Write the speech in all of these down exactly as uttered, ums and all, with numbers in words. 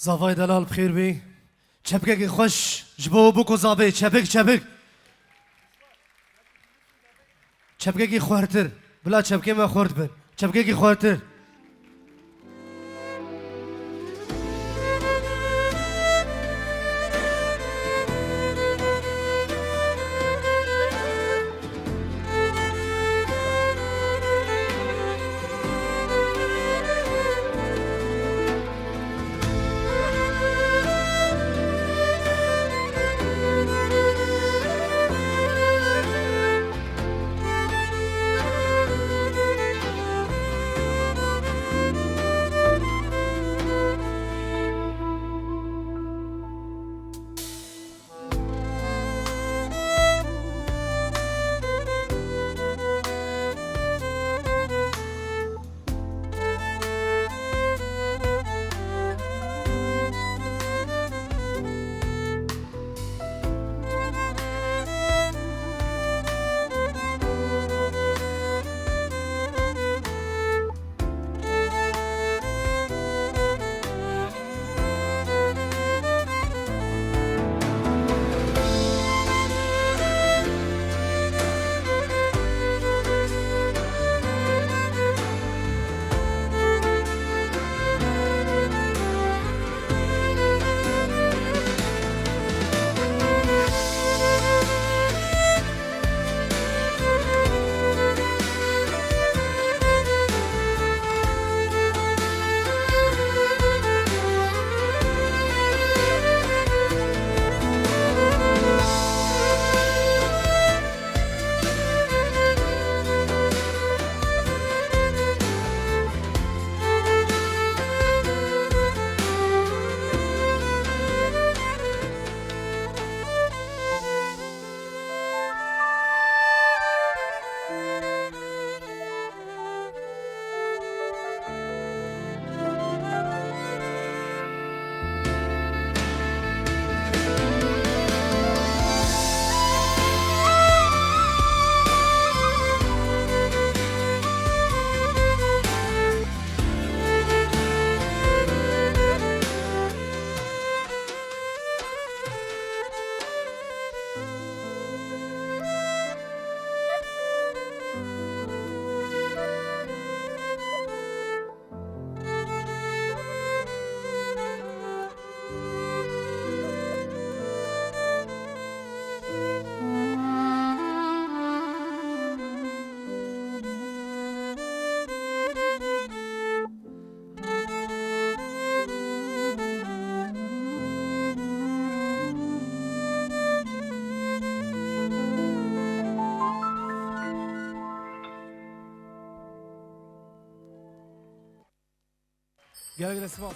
Zavay delal bi xêr bî. Çepkekî xweş ji bo Buko Zavê. Çepik, çepik. Çepkekî xwertir. Bila çepkê me xwert bin. Çepkekî xwertir. Gelek de spas.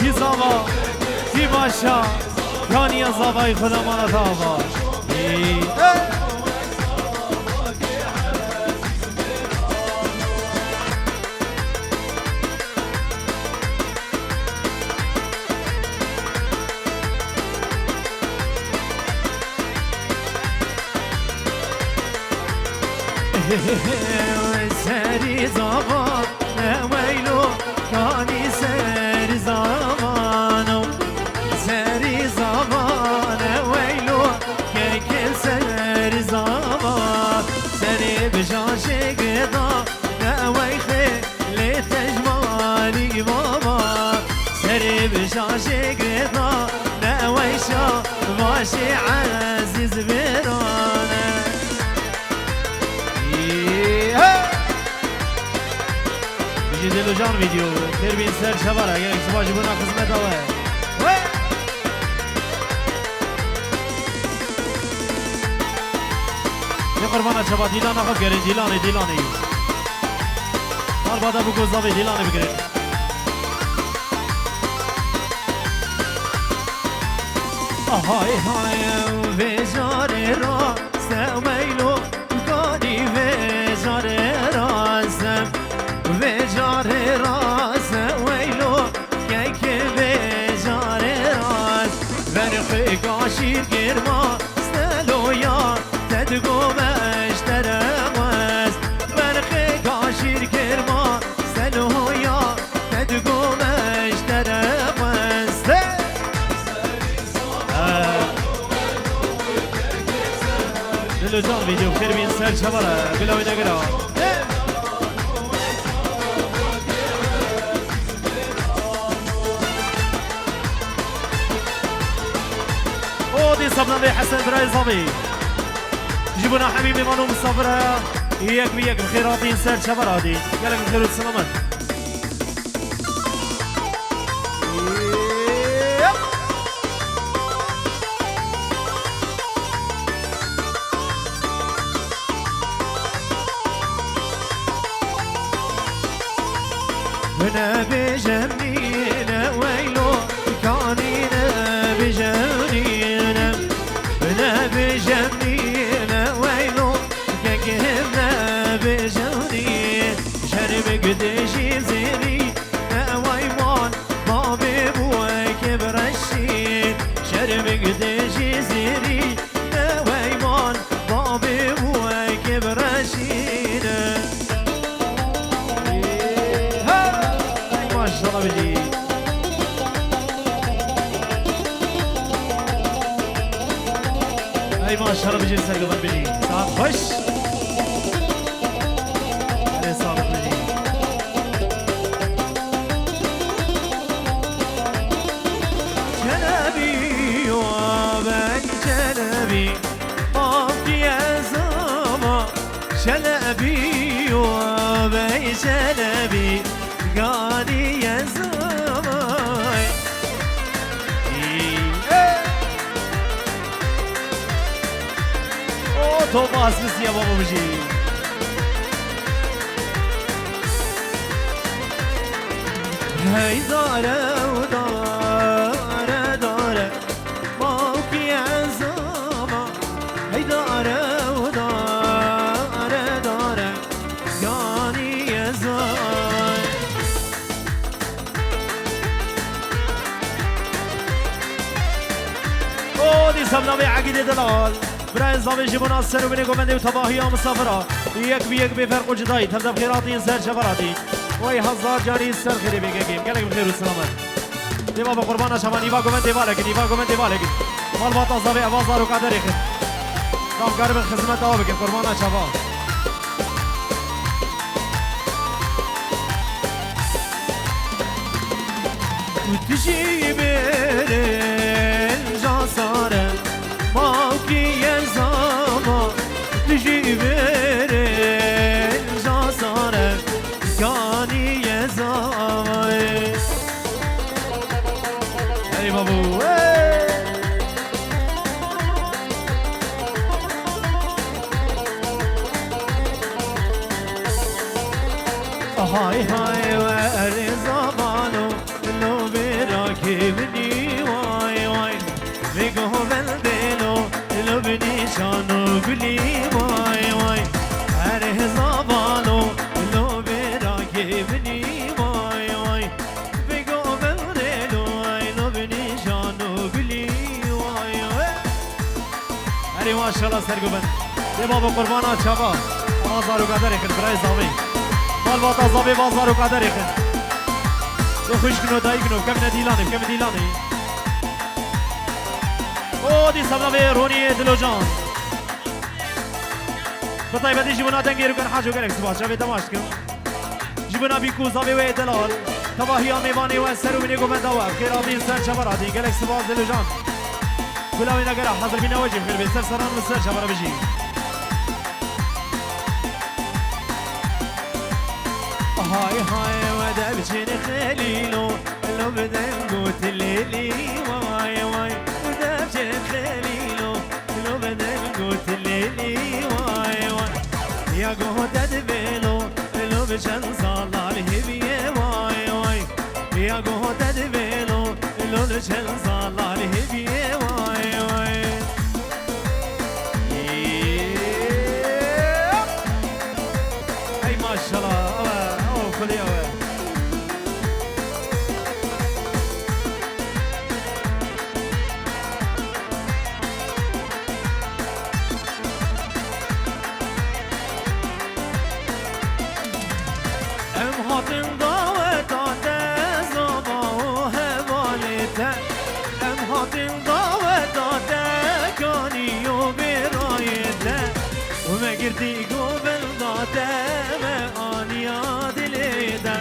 Kî zava, kî baş a, kaniya zavayî xwe namana te ava. Ê, ê. Serî zava ne weylo, kanî serî zava no. Serî zava ne weylo, kekê serî zava. Serê bi şaşê gida ne wey xê. Lê te ji malî baba, serê bi şaşê girêda, ne wey şavaşê ezîz birane. Î, he! Ji Dilocan video, Terbîn ser çavara, gelek spas ji bona xizmeta we. He! Dê qurbana çava dîlana xwe bigerin, dîlanê, dîlanê. Malbata bû ku zavê dîlanê bigirin. Ahay hay, vê carê ra se weylo, ganî vê carê ra se, vê carê ra se weylo, kekê vê carê ra se, verxê kaşîr girma, steloya, te digo me ji te re wes, verxê kaşîr girma, steloya, te digo me ji te re wes. Hey! Dilo can, vîdeo xêr bîn ser çava re, bila wî negira. O dîsa bi navê Hesen birayê zavê. Ji bona hemî mêvan û misafir e. Yek bi yek bi xêr hatîn ser çava re hatî. Gelek bi xêr û selamet. Nebêjem nîne weylo, kanî nebêjem nîne. Nebêjem nîne weylo, kekê nebêjem nîne. Şermik dêjî zêrî, ne weyman, bavê bû wekê bi reşî. Şermik dêjî zêrî, ne weyman, bavê bû wekê bi reşî. Hey, maşallah bijî. Hey, maşallah bijî, serguvan bijî. Saet xweş. Erê, saet bijî. Çelebî, yo, ben Çelebî. Mafî ez ama Çelebî, yo, bey Çelebî, ganî ez ama. O top asmisiye baba bijî. Hey dare, dare, dare. Mawkî ez ama, hey dare û dare, dare, ganî ez ay. O dîsa bi navê Egîdê Delal. Birayên zavê ji bona ser û binê govendê û tevahiya misafira. Yek bi yek bê ferq û cudayî. Tev de bi xêr hatî, ser çever hatî. Wey hezar carî ser xêrê bê kekê. Gelek bi xêr û selamet. Dê baba qurbana çava, nîva govend dêvalek in, nîva govend dêvalek in. Malbata zavê eva zaroka derêxin. Tam karibin xizmet awa bikin, qurbana çava. Tu jî bêrên ca sare, mawkî ez ama. Tu jî bêrên ca sare, ganî ez ama. Hey babu, hey! Hay hay we erê zavalo, lo bêrakê minî way way. Vê govendê lo, lo binîşano gulî way way. Erê zavalo, lo bêrakê minî way way. Vê govendê lo, lo binîşano gulî way way. Erê maşallah sergovend. Dê baba qurbana çava. Ava zaroka derêxin, birayê zavê. Malbata zavê va zaroka derêxin. Do xwişkino, dayikno, kevne dîlanê, kevne dîlanê. O dîsa bi navê Ronî Dilocan. Bi taybetî ji bona dengê Rûken Haco gelek spas. Çavê temaş dikim. Ji bona bîk û zavê wê delal. Tevahiya mêvanê we ser û binê govenda we. Xêr hatîn ser çever hatîn. Gelek spas Dilocan. Gula wê negera hazir bîne we jî xêr bê. Ser seran li ser çever bijî. Hay hay we devçên xelîlo. Lo bi deng got lêlî way way. Devçên xelîlo. Lo bi deng got lêlî way Ya gote di vêlo, lo li çel zalan hêviyê, way, way. Ey maşallah, ew, ew, xulî ew e. Em hatin daweta te, zava û hevalê te. Em hatin daweta te, kanî û bêrayê te. Û me girtî govenda te, me aniya dilê te.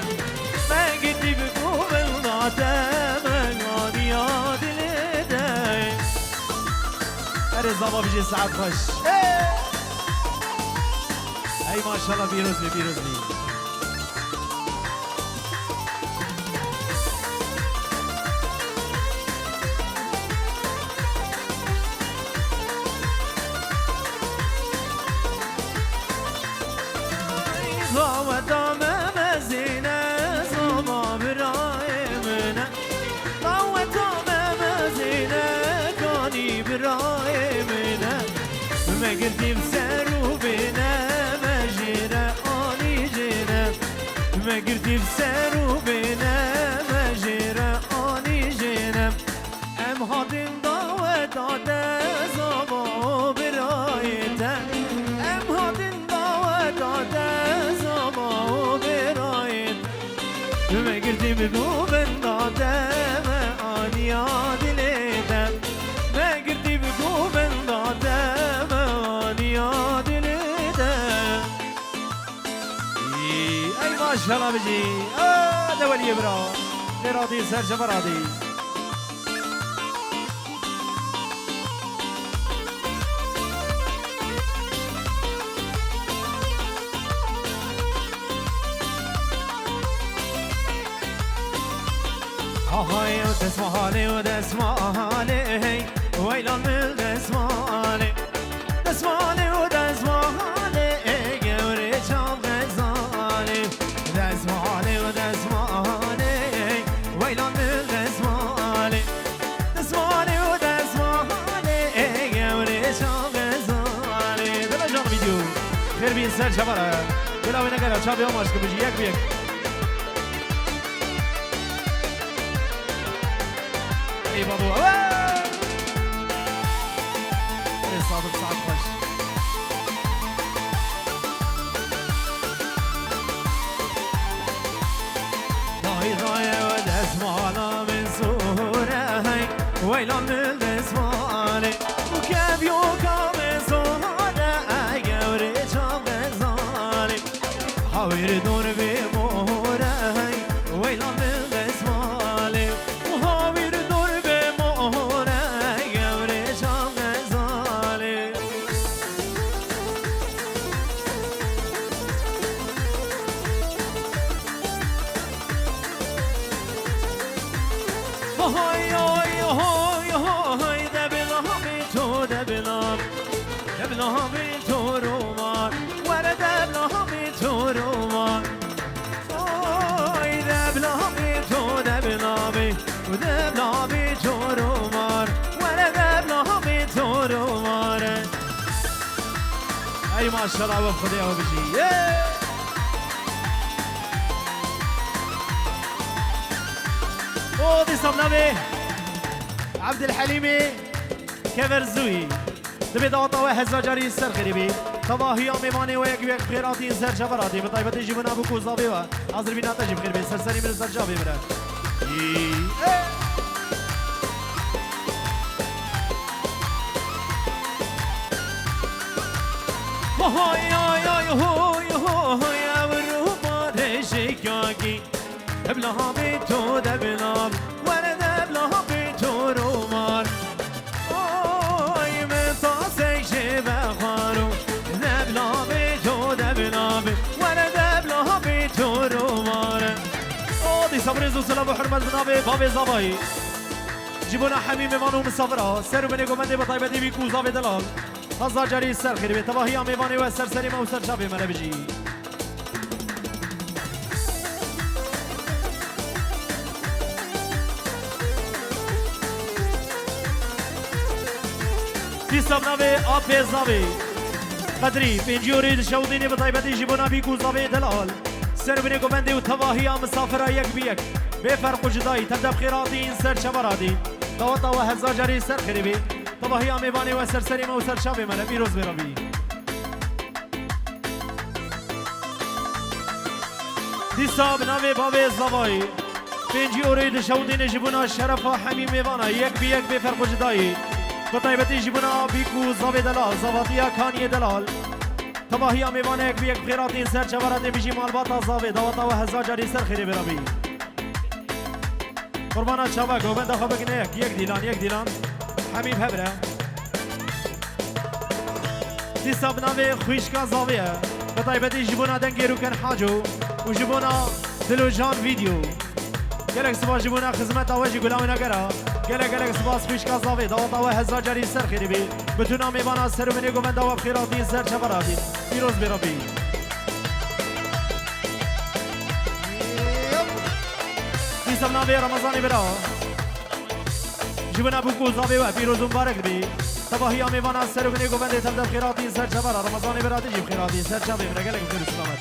Me girtî bi govenda te, me aniya dilê te. Erê zava bijî, saet xweş. Ey! Ey maşallah, pîroz bî, pîroz bî. Daweta me mezîne, zava birayê min e. Daweta me mezîne, kanî birayê min e. Me girtî bi ser û bêne, me jê re anî jê re. Me girtî bi ser û bêne, me jê re anî jê re. Em hatin daweta te, zava û birayê te. Em hatin daweta te, zava û birayê te. Me girtî bi govenda te, me aniya dilê te. Me girtî bi govenda te, me aniya dilê te. Ey maşallah bijî. Aa, de weliyê bira. Xêratî ser çava radî. Ahay, o desmahalê, o desmahalê, hey, weylan min desmalê. Desmalê û desmalê, ey gewrê çav xezalê. Desmalê û desmalê, weylan min desmalê. Desmalê û desmalê, ey gewrê çav xezalê. Dila can vîdeo. Xêr bîn ser çava re. Bila wê negera çavê amaşke bijî yek bi yek. Ey babo, ewe! Ey Sadık, saat xweş. Dayê, dayê, we desmala min sor e, hey, weylan min desmalê. Û keviyoka min sor e, ey gewrê çav xezalê. Hawîr dor bê more, weyla min desmalê. Hawîr dor bê more, gewrê çav xezalê. Hay, hay, hay, hay, de bilamê to, de bilamê. Debla bê toromar, were debla bê toromar. Oy, debla bê to, debla bê, debla bê toromar, were debla bê toromar. Ey maşallah, we Xwedê ew bijî. Yê! O, dîsa navê Abdülhalimê Keverzûyî. Divê daweta we hezar carî ser xêrê bî. Tevahiya mêvanê we yek yek bi xêr hatîn ser çava radî. Bi taybetî jî bo nav û kozavê we. Hazir bîna te jî bi xêr bê. Ser serî min û ser çavê min e. Î, e. Hoy, hoy, hoy, hoy, hoy, ew rûbarê şêkakî. Debla bê to, debla, were debla bê to romar. Oy, min tasek jê vexwaro. Debla bê to, debla bê, were debla bê to romar. O, dîsa birêz û silav û hurmet bi navê Bavê Zavayî. Ji bona hemî mêvan û misafira, ser û binê gomendê bi taybetî wî ku zavê delal. Hezar carî ser xêrê bê, tevahiya mêvanê we ser serê me û ser çavê me re bijî. Dîsa bi navê Apê Zavê Qedrî, pêncî orê dişewdînê bi taybetî ji bona bîk û zavê delal. Ser binê govendê û tevahiya misafira yek bi yek. Bê ferq û cudayî, tev de bi xêr hatîn ser çava radî. Daweta we hezar carî ser xêrê bê. Tevahiya mêvanê we ser serê me û ser çavê me re pîroz bê Rebî. Dîsa bi navê bavê Zavayê. Pêncî orê dişewdînê ji bona şerefa hemî mêvana yek bi yek bê ferq û cudayî. Bi taybetî ji bona bîk û zavê delal, zavatiya kaniyê delal. Tevahiya mêvana yek bi yek bi xêr hatîn ser çava radî, bijî malbata Zavê, daweta we hezar carî ser xêrê bê Rebî. Qurbana çava, govenda xwe bigine yek, yek dîlan, yek dîlan. Hemî bi hev re. Dîsa bi navê Xwîşka Zavê ye. Bi taybetî ji bona dengê Rûken Haco û ji bona Dil û Can Video. Gelek spas ji bona xizmeta we jî, gula wî negera. Gelek gelek spas Xwîşka Zavê. Daweta we hezar carî ser xêrê bê. Bitûna mêvana ser û binê govenda we bi xêr hatîn ser çava radî. Pîroz bê Rebî. Dîsa bi navê Remezanê bira. Ji bona bûk û zavê we pîroz û mibarek bî. Tevahiya mêvana ser û binê govendê tev de bi xêr hatîn ser çava ra. Remezanê bira tu jî bi xêr hatî ser çavê min re, gelek bi xêr û selamet.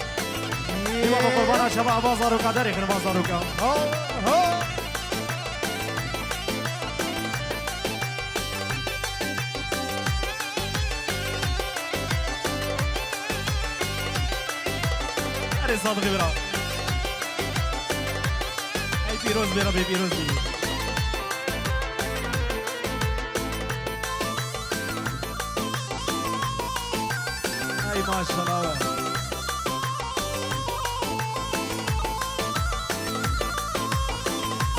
Hîwa bi qurbana çava ava zaroka derê xin va zaroka. Ha, ha. Erê Sadiqê bira. Ey pîroz bê Rebî, pîroz bî. Ey maşallah.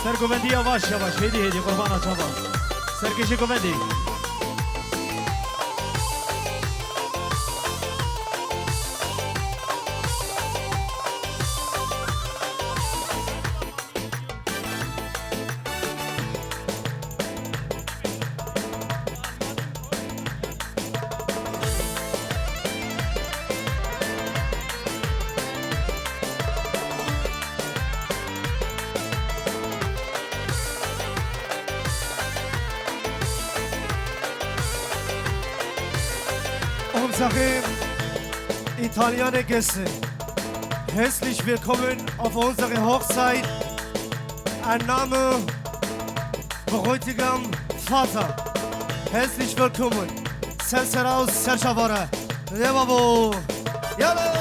Ser govendî yavaş yavaş, hêdî hêdî, qurbana çava. Serkêşî govendî. Unsere italiane Gäste, herzlich willkommen auf unsere Hochzeit. Ein Name, Bräutigam, Vater. Herzlich willkommen. Ser sera û ser çava re. Lê babo. Yala.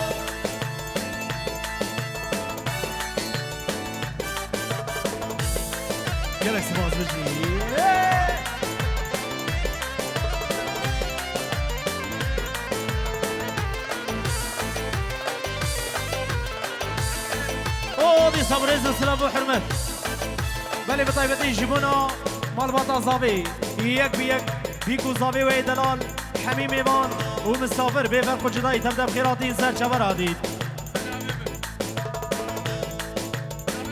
Gelek spas bijî. O, dîsa bi rêz û silav û hurmet. Belê bi taybetî ji bona malbata Zavê, yek bi yek, bîk û zavê wê delal, hemî mêvan û misafir bê ferq û cudayî tev de bi xêr hatîn ser çava radî.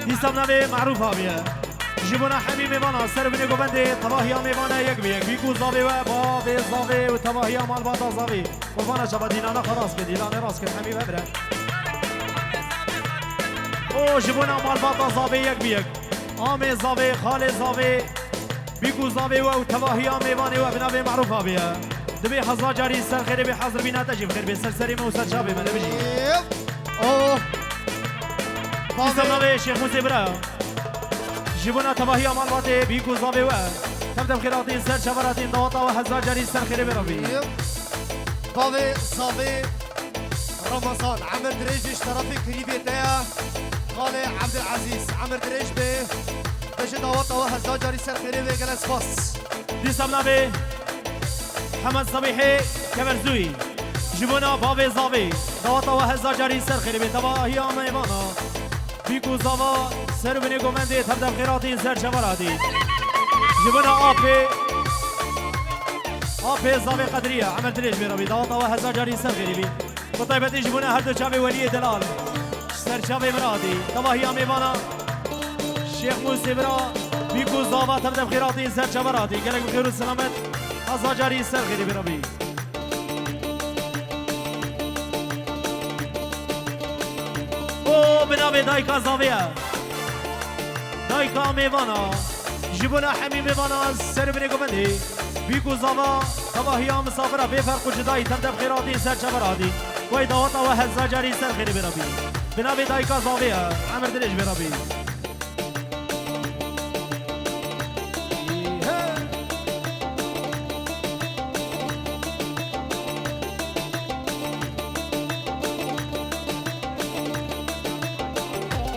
Dîsa bi navê Merûf abiye. Ji bona hemî mêvana ser binê govendê, tevahiya mêvane yek bi yek, bîk û zavê we, bavê Zavê û tevahiya malbata Zavê. Qurbana çava dîlana xwe rast ke, dîlanê rast ke, hemî ve bire. O ji bona malbata Zavê yek bi yek. Amê Zavê, xalê Zavê, bîk û zavê we û tevahiya mêvanê we bi navê Merûf abiye. Dibê hezar carî ser xêrê bê, hazir bîna te jî bi xêr bê, ser serê me û ser çavê me, ne bijî. Oh. Dîsa navê Şêx Mûsê bira. Ji bona tevahiya malbatê, bîk û zavê we. Tev de bi xêr hatîn ser çava ratîn, dawata we hezar carî ser xêrê bê Rebî. Bavê Zavê Ramazan, emir dirêj bê ji terefê kirîvê te ye. Xalê Ebdulezîz, emir dirêj bê. Te ji dawata we hezar carî ser xêrê bê, gelek spas. Dîsa bi navê Hemed Sabîhê Keverzûyî. Ji bona bavê Zavê, dawata we hezar carî ser xêrê bê, tevahiya mêvana. Bîk û zava ser û binê govendê tev de bi xêr hatîn ser çava ratî. Ji bona apê, apê Zavê Qedrî ye, emir dirêj bê Rebî, dawata we hezar carî ser xêrê bî. Bi taybetî ji bona her du çavê weliyê delal. Ji ser çavê min hatî. Tevahiya mêvana Şêx Mûsê bira, bîk û zava tev de bi xêr hatî, ser çava ratî. Gelek bi xêr û selamet. Hezar carî ser xêrê bê Rebî. O bi navê dayika Zavê ye. Dayika mêvana. Ji bona hemî mêvana ser û binê govendê, bîk û zava, tevahiya misafira bê ferq û cudayî, temde bi xêr hatî, ser çava re hatî. Wey daweta we hezar carî ser xêrê bê re bî. Bi navê dayika zavê ye, emir dirêj bê re bî.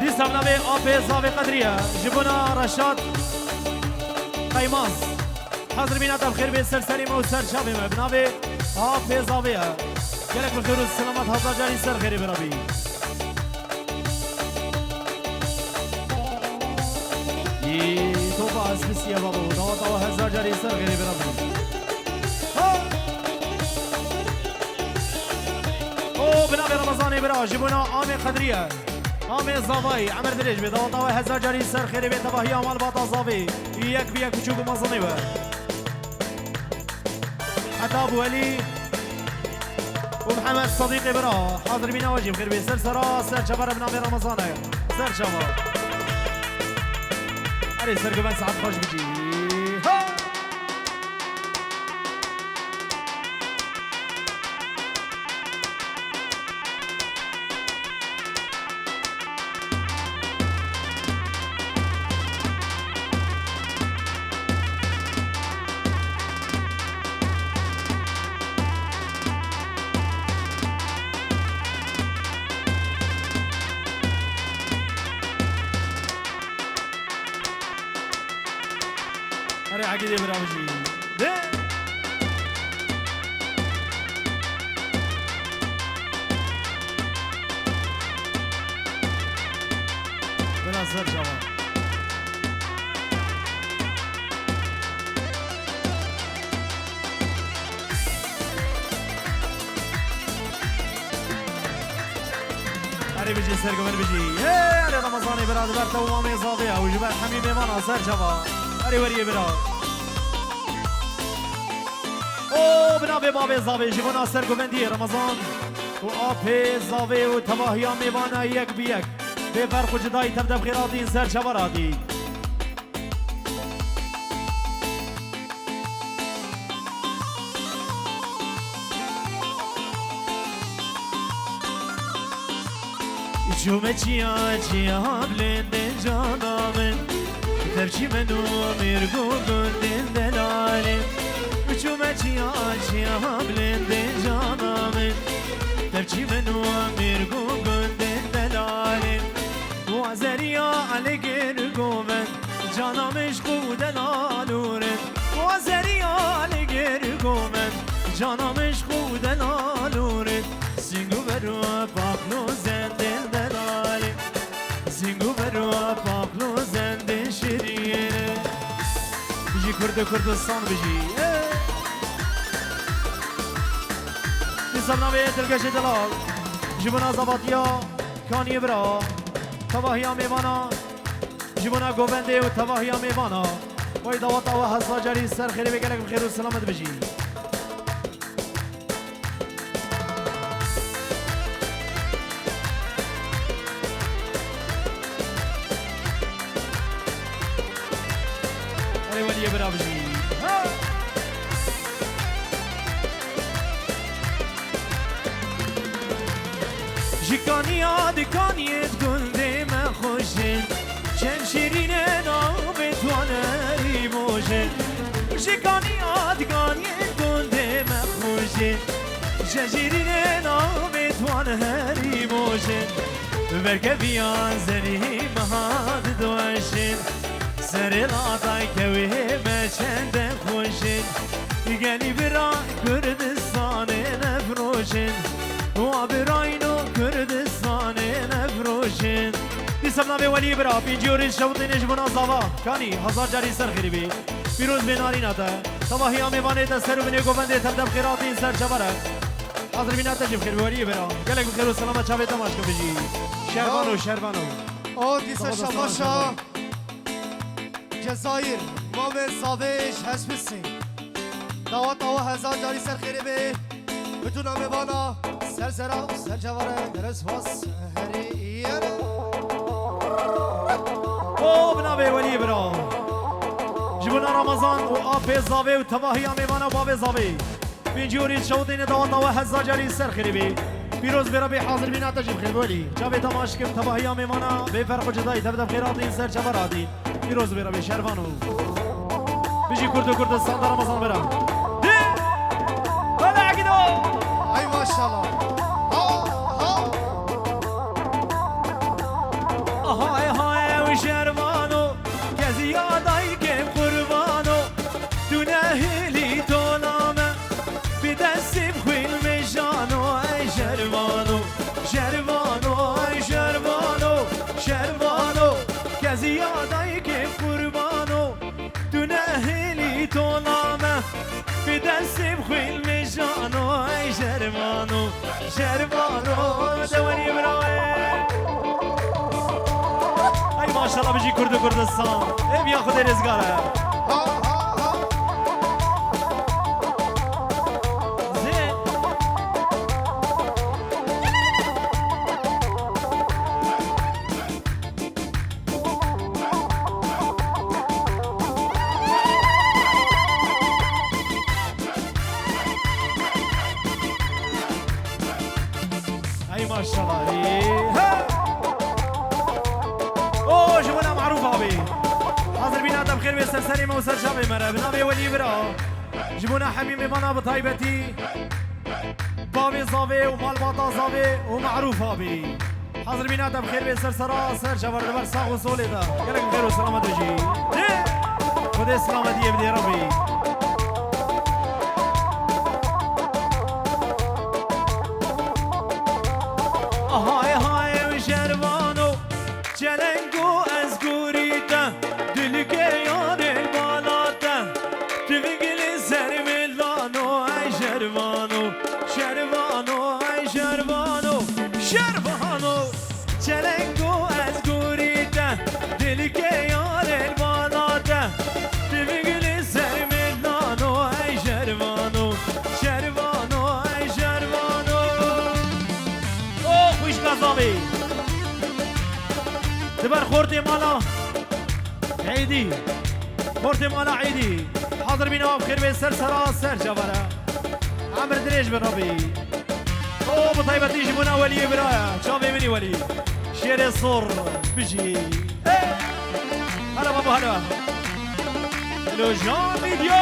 Dîsa bi navê Apê Zavê Qedrî ye. Ji bona Reşat Qeymaz. Hezir bîna te bi xêr bê ser serê me û ser çavê me. Bi navê Apê Zavê ye. Gelek bi xêr û selamet, hezar carî ser xêrê bê re bî. Yî, topa ez bisiye babo. Dawa dawa hezar carî ser xêrê bê re bî. Ha! O, bi navê Remezanê bira, ji bona Amê Qedrî ye. Amê Zavayî, emir dirêj bê. Dawa dawa hezar carî ser xêrê bê, tevahiya malbata Zavê. Yek bi yek biçûk û mezinê we. Heta Abu Welî û Mihemed Sedîqê bira. Hazir bîna we jî bi xêr bê. Ser sera, ser çava re bi navê Remezan e. Ser çava. Erê serguven saet xweş bicî. Ha! Erê Egîdê bira bijî. De. Bira ser çava. Erê bijî serguven bijî. Ê, erê Remezanê bira, li ber te û Amê Zavê ye û ji ber hemî mêvana ser çava. Erê weriyê bira. O, bi navê Bavê Zavê ji bona serguvendiyê Remezan û Apê Zavê û tevahiya mêvana yek bi yek. Bê ferq û cudayî tev dev xêr hatî, ser çava re hatî. Çûme çiya çiya bilindên cana min, tevçî min û mêrg û gundên delalê. Çûme çiya çiya bilindên cana min, tevçî min û mêrg û gundên delalê. Wazeriya li gir govend, cana min ji xwe delal û rind. Wazeriya li gir govend, cana min ji xwe delal û rind. Sîng û ber û paqlo zendên delalê. Sîng û ber û paqlo zendên şirîn. Ji Kurd û Kurdistan bijî. Ê! Dîsa navê Dilgeşê Delal. Ji bona zavatiya Kaniyê bira, tevahiya mêvana, ji bona govendê û tevahiya mêvana. Wey daweta we hezar carî ser xêrê bê, gelek bi xêr û selamet bijî. Erê weliyê bira bijî. Ha! Ji kaniya di kaniyê di gundê me xweş in. Çend şîrîn e navê wan herî moj in. Ji kaniya di kaniyê di gundê me xweş in. Çend şîrîn e navê wan herî moj in. Berkeviya zerî meha didoşin. Serê latay kewê me çende xweş in. Gelî bira Kurdistanê nefroşin. Wa birayno Kurdistanê nefroşin. Dîsa bi navê Welî bira, pîncî orên şewitêne ji bona zava. Kanî, hezar carî ser xêrî bî. Pîroz bê narîna te. Tevahiya mêvanê te ser û binê govendê te bi dev xêratîn ser çava re. Hazir bîna te jî bi xêr bi weriyê bira. Gelek bi xêr û selamet çavê te maşke bijî. Şervano, şervano. O dîsa şebaşa Cezayir, mamê zavê ji Hespisî. Daweta we hezar carî ser xêrê bê. Bitûna mêvana ser sera, ser çavare, gelek spas. Herî yer. O bi navê Welî bira. Ramazan û apê Zavê û tevahiya mêvana û bavê Zavê. Pêncî orî çewtêne dawata we hezar carî ser xêrê bê. Pîroz bê Rebî, hazir bîna te jî bi xêr welî. Çavê te maç kim tevahiya mêvana bê ferq û cedayî tev dev xêr hatî ser çava hatî. Pîroz bê Rebî şervano. Bijî Kurd û Kurdistan de Ramazan bera. Di! Hele Egido! Ay maşallah. Ha, ha. Aha, aha, ew şervano. Keziya dayikê qurbano, tu nehêlî tola me, bi destê xwîn me jano, ey şervano, şervano, ey şervano, şervano, keziya dayikê qurbano, tu nehêlî tola me, bi destê xwîn me jano, ey şervano. Şervano, dewerî bira. Ay maşallah bijî Kurd û Kurdistan. Ev ya Xwedê rêzgar e. Zê. Ey maşallah. Ey, ha! O, ji bona Maruf abi. Hazir bîna te bi xêr wê ser serê me û ser çavê me re. Bi navê welî bira. Ji bona hemî mêvana bi taybetî. Bavê Zavê û malbata Zavê û Maruf abi. Hazir bîna te bi xêr bê ser sera, ser çavar di ber sax û solê de. Gelek xêr û selamet bijî. Ê! Xwedê selametiyê bidê Rebî. Ahaye haye şervano, çelengo ez gurî te, dilike yarê bala te, tu vingilê ser mêlano, ey şervano. Şervano, ay şervano, şervano. Çelengo ez gurî te, dilike yarê bala te. Tu vingilê ser mêlano, ay şervano, şervano, ay şervano. O xwişka Zavê. Diber xortê mala. Êdî. Xortê mala Êdî. Hazir bîne, ev xêr bê ser sera ser çavara. Emir dirêj be Rebî. O, bi taybetî ji bona Weliyê bira ye. Çavê min î Welî. Şêrê sor bijî. Hey! Hele baba, hele. Lojan Video.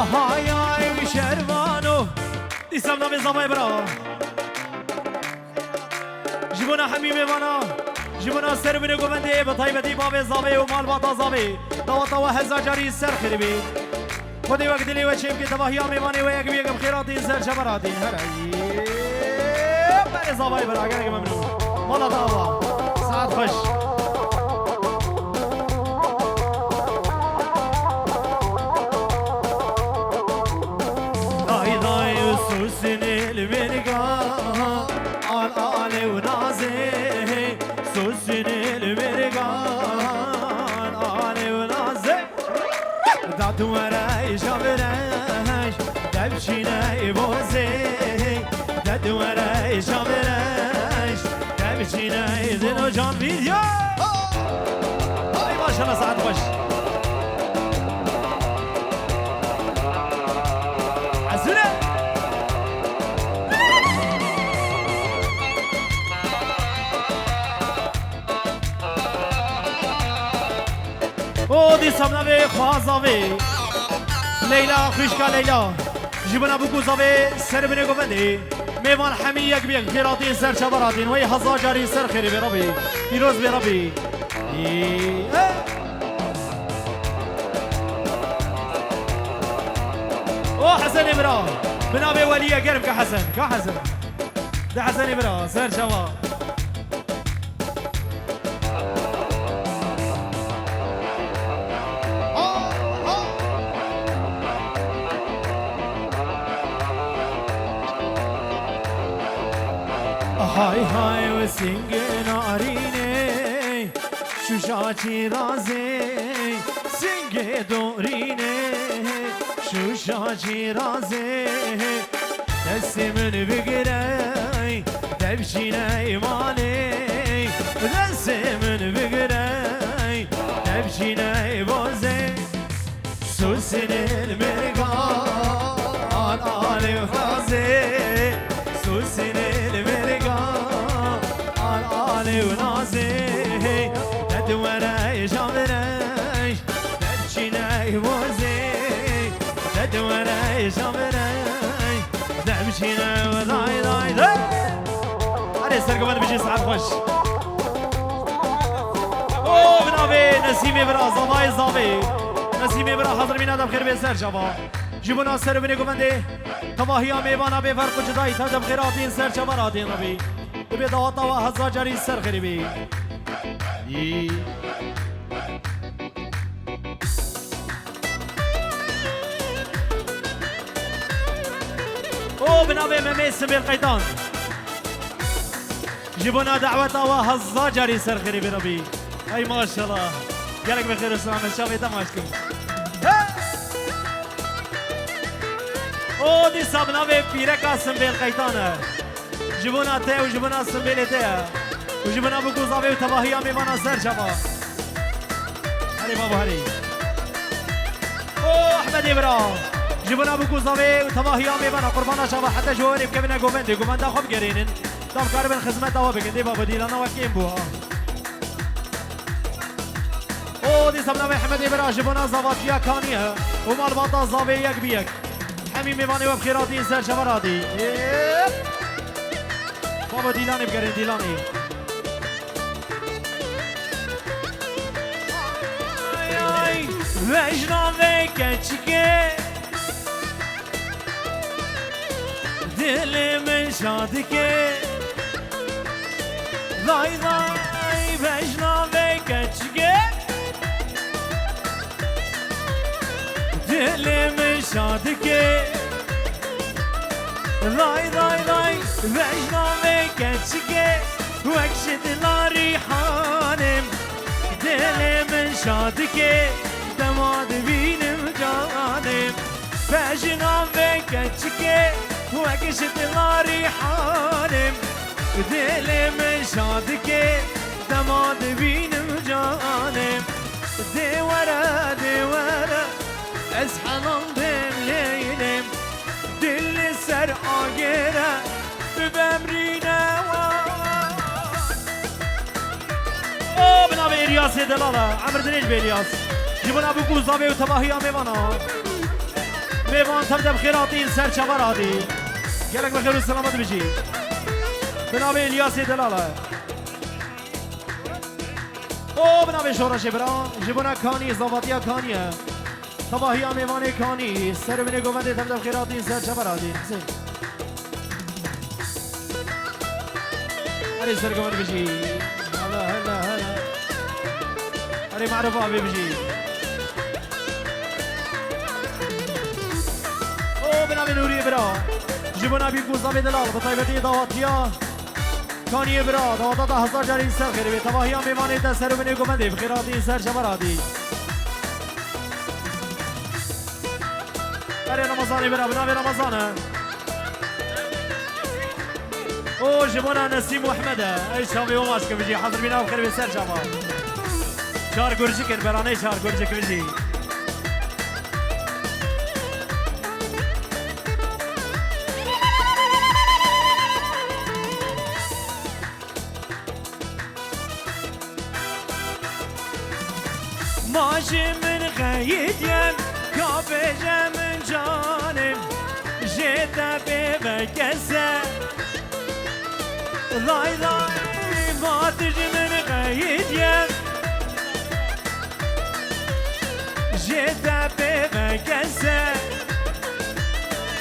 Aha ya ev şervano. Dîsa bi navê Zavayê bira. Ji bona hemî mêvana, ji bona ser û binê govendê, bi taybetî bavê Zavê û malbata Zavê, daweta we hezar carî ser xêrê bê. Xwedê wek dilê we çê bike, tevahiya mêvanê we yek bi yek bi xêr hatîn ser çavar hatîn. Here. Berê Zavayê bira, gelek memnûn. Mala te ava. Saet xweş. Day day û susin el mirga, al alev nazê, susin el mirga, al alev nazê. Dat were javireş, devçîne bozê. Dat were javireş, devçîne dilo can video. Ay maşallah, saet xweş. Hazire. O dîsa bi navê xwe Zavê. Leyla, xwişka Leyla. Ji bona bûk û Zavê ser binê govendê. Mêvan hemî yek bi yek xêr hatîn ser çavar hatîn. Wey hezar carî ser xêrê bê Rebî. Pîroz bê Rebî. Î, e. O Hesenê bira. Bi navê Welî ye, germ ka Hesen. Ka Hesen. De Hesenê bira, ser çava. Hay hay we singê narînê, şuşa çîrazê, Singê dorînê, şûşa cîrazê, destê min bigirey, devçîney malê, destê min bigirey, devçîney bozê. Sûsînên mirgan, alê û nazê, sûsînên mirgan, alê û nazê, te di were jamirey. Demşîne wozê, te di were şamirey. Demşîne lay lay lay. Erê sergomend bijî saet xweş. O binavê Nesîmê bira zavayê zavê. Nesîmê bira hazir mîna dem xêr bê ser çava. Ji bona ser binê govendê. Tevahiya mêvana bê ferq û cudayî te dem xêr hatîn ser çava hatîn rabî. Dibê dawata wa hezar carî ser xêrî bî. Yî. O binavê Memê Simbêl Qeytan. Ji bona daweta wa hezar carî ser xêrê bê Rabî. Ey maşallah. Gelek bi xêr û selamet çavê te maç kim. O dîsa binavê pîreka Simbêl Qeytan e. Ji bona te û ji bona Simbêlê te ye. Û ji bona bûk û zavê û tevahiya mêvana ser çava. Herê babo herê. O Ehmedê bira. Ji bona bûk û zavê û tevahiya mêvana qurbana çava heta ji werê bikevine govendê. Govenda xwe bigerênin. Da bikaribin xizmeta we bikin. Dê babo dîlana we kêm bû ha. O dîsa binavê Ehmedê bira ji bona zavatiya kaniye. Û malbata zavê yek bi yek. Hemî mêvanê we bi xêr hatîn ser çava radî. Ê! Baba Dîlanê bigerên Dîlanê. Ay, ay, vejna vê keçikê. Dilê min şadikê. Lay lay vejna vê keçikê. Dilê min şadikê. Lay lay lay vejna vê keçikê. Wek ji dila rîhanim. Dilê min şadikê. Dema dibînim canim. Vejna vê keçikê. Wek ji dila rîhanim. Dilê min şadikê, dema dibînim canim. Dê were, dê were, ez helandêm lêlêm. Dil li ser agêre, bibem rîne wa. O, binavê Elyasê Delal e, emir dirêj be Elyas. Ji bona bûk û zavê û tevahiya mêvana. Mêvan tev de bi xêr hatî, ser çava radî. Gelek bi xêr û selamet bijî. Bi navê Elyasê Delal e. O bi navê Şoreşê bira. Ji bona Kanî, zavatiya Kanî ye. Tevahiya mêvanê Kanî. Ser û binê govendê tev de bi xêr hatî, ser çava radî. Erê sergovend bijî. Hala, hala, hala. Erê maruf abi bijî. O binavê Nûriyê bira. Ji bona bîk û zavê delal. Bi taybetî dawatiya Kaniyê bira. Dawata da hezar carî ser xêrê bê. Tevahiya mêvanê te ser û binê govendê. Bi xêr hatî ser çava radî. Erê Ramazanê bira. Binavê Ramazan e. O ji bona Nesîm û Ehmed e. Ey çavê o maç kivijî. Hazir bîna bi xêr bê ser çava. Çar gurcik in, beranê çar gurcik vijî. Ma ji min xeyîdiye, ka bêje min canim, jê te pê vekese. Lay lay, ma tu ji min xeyîdiye, jê te pê vekese.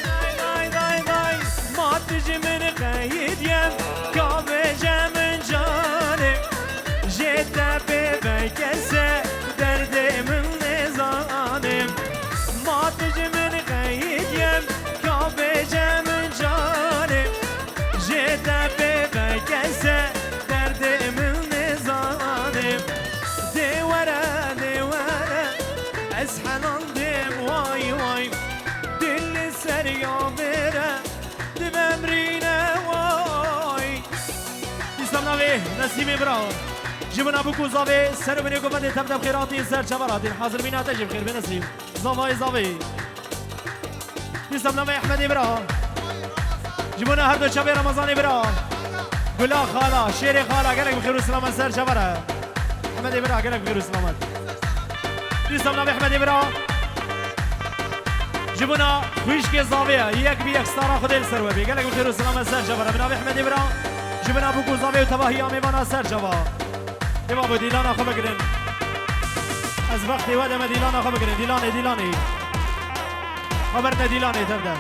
Lay lay lay lay, ma tu ji min xeyîdiye, ka bêje min canim. Jê te pê vekese, derdê min nêzanim. Ma tu ji min xeyîdiye, ka bêje min canim. Jê te pê vekese, derdê min nêzanim. Dê were, dê were, Helandê way way, dil li ser yavê re dimemrîne way. Dîsa bi navê Nesîmê bira. Ji bona bûk û zavê ser û binê govendê tev de bi xêr hatî ser çava re hatî. Hazir mîna te jî bi xêr bê Nesîm. Zavayê zavê. Dîsa bi navê Ehmedê bira. Ji bona her du çavê Remezanê bira. Gula xala, şêrê xala, gelek bi xêr û selamet ser çava re. Ehmedê bira, gelek bi xêr û selamet. Dîsa bi navê Ehmedê bira. Ji bona xwişkê zavê ye, yek bi yek stara Xwedê li ser we bê. Gelek bi xêr û selamet ser çava re. Bi navê Ehmedê bira. Ji bona bûk û zavê û tevahiya mêvana ser çava. Ê babo, dîlana xwe bigirin. Ez vextê we deme dîlana xwe bigirin. Dîlanê, dîlanê. Xwe berne dîlanê tev de.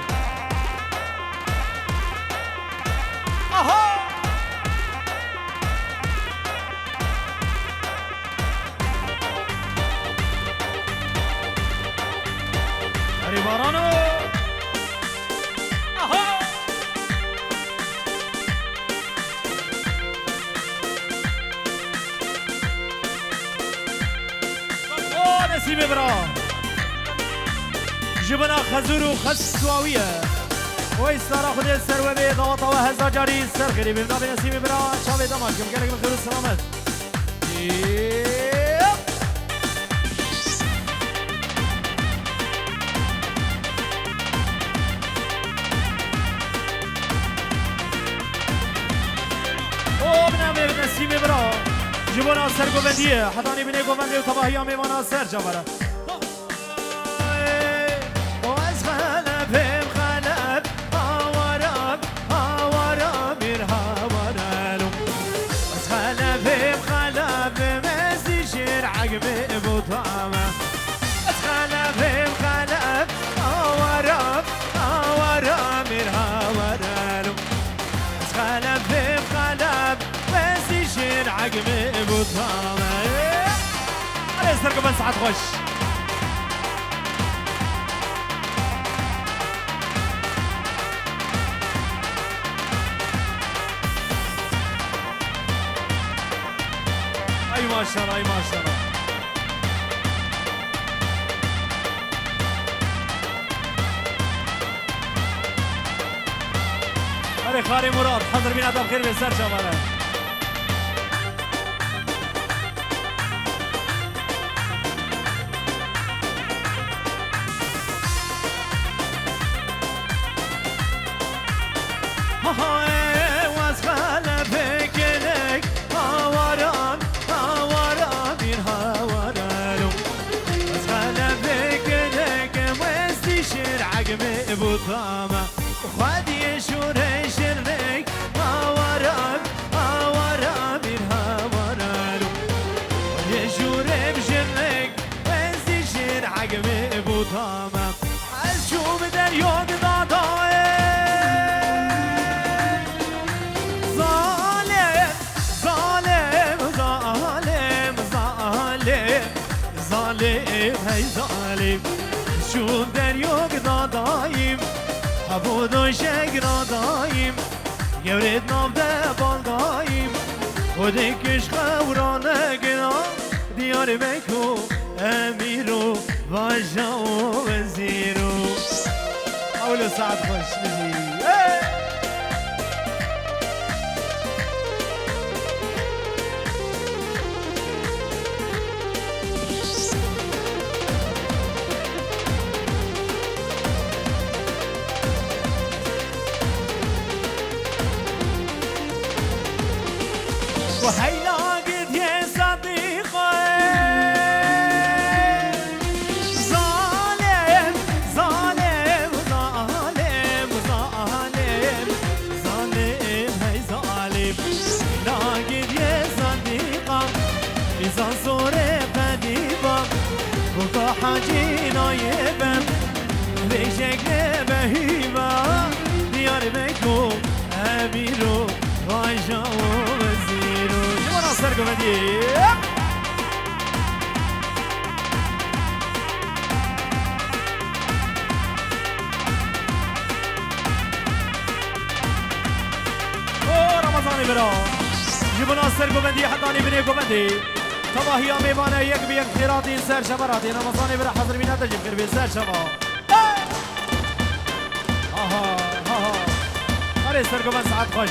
Aha! Erê barano! Aha! O Nesîmê bira. Ji bona Xezûr û Xes Suawiye. Wey stara Xwedê ser we bê, dawata we hezar carî ser xêrê bê. Bi navê Nesîmê bira, çavê dema dikim. Gelek bi xêr û selamet. O bi navê Nesîmê bira. Ji bona sergovendiyê, hetanî binê govendê û tevahiya mêvana ser çava re. O ez xelef im xelef, awara, awara mir hawarelo. Ez xelef im xelef, mezi şêr egmê botame. Ez xelef im xelef, awara, awara mir hawarelo. Ez xelef im xelef, mezi şêr egmê botame. Erê sergovend, saet xweş. Ay maşallah, ay maşallah. Erê Xarê Murat, hazir bîna te bi xêr bê ser çava re. Hahae, wez xelefê gelek, hawaran, hawaran, bir hawaralo. Wez xelefê gelek, wez dişir egme butama. Xwediyê şûrê şirnek, awara, awara bir hawaralo. Xwediyê şûrê şirnek, ez dî şêr egmê bûtame. Ez çûm deryok dadayê. Zalem, zalem, zalem, zalem, zalem, hey zalem. Çûn deryok dadayîm, hebû doşek radayîm, gewrêt nav de baldayîm. Xwedê kiş xewrane gina, Diyarbekir û emîr û vaja û wezîr û. Ewlo saet xweş bijî. Hey! Ku heyla gidiye Sedîqe. Zalem, zalem, zalem, zalem, zalem, hey zalem. Heyla gidiye Sedîqa. Îza zorê qedîba. Buka hacî nayê ben. Vêjek ne behîva. Diyarbekir. Emîro, vaja û wezîro. Ji bona sergovendiyê. O Ramazanê bira. Ji bona sergovendiyê hetanî binê govendê. Tevahiya mêvane yek bi yek xêratî ser çava ratî. Ramazanê bira hazir mîna te jî xêr bê ser çava. Hey! Aha, aha. Erê sergoven saet xweş.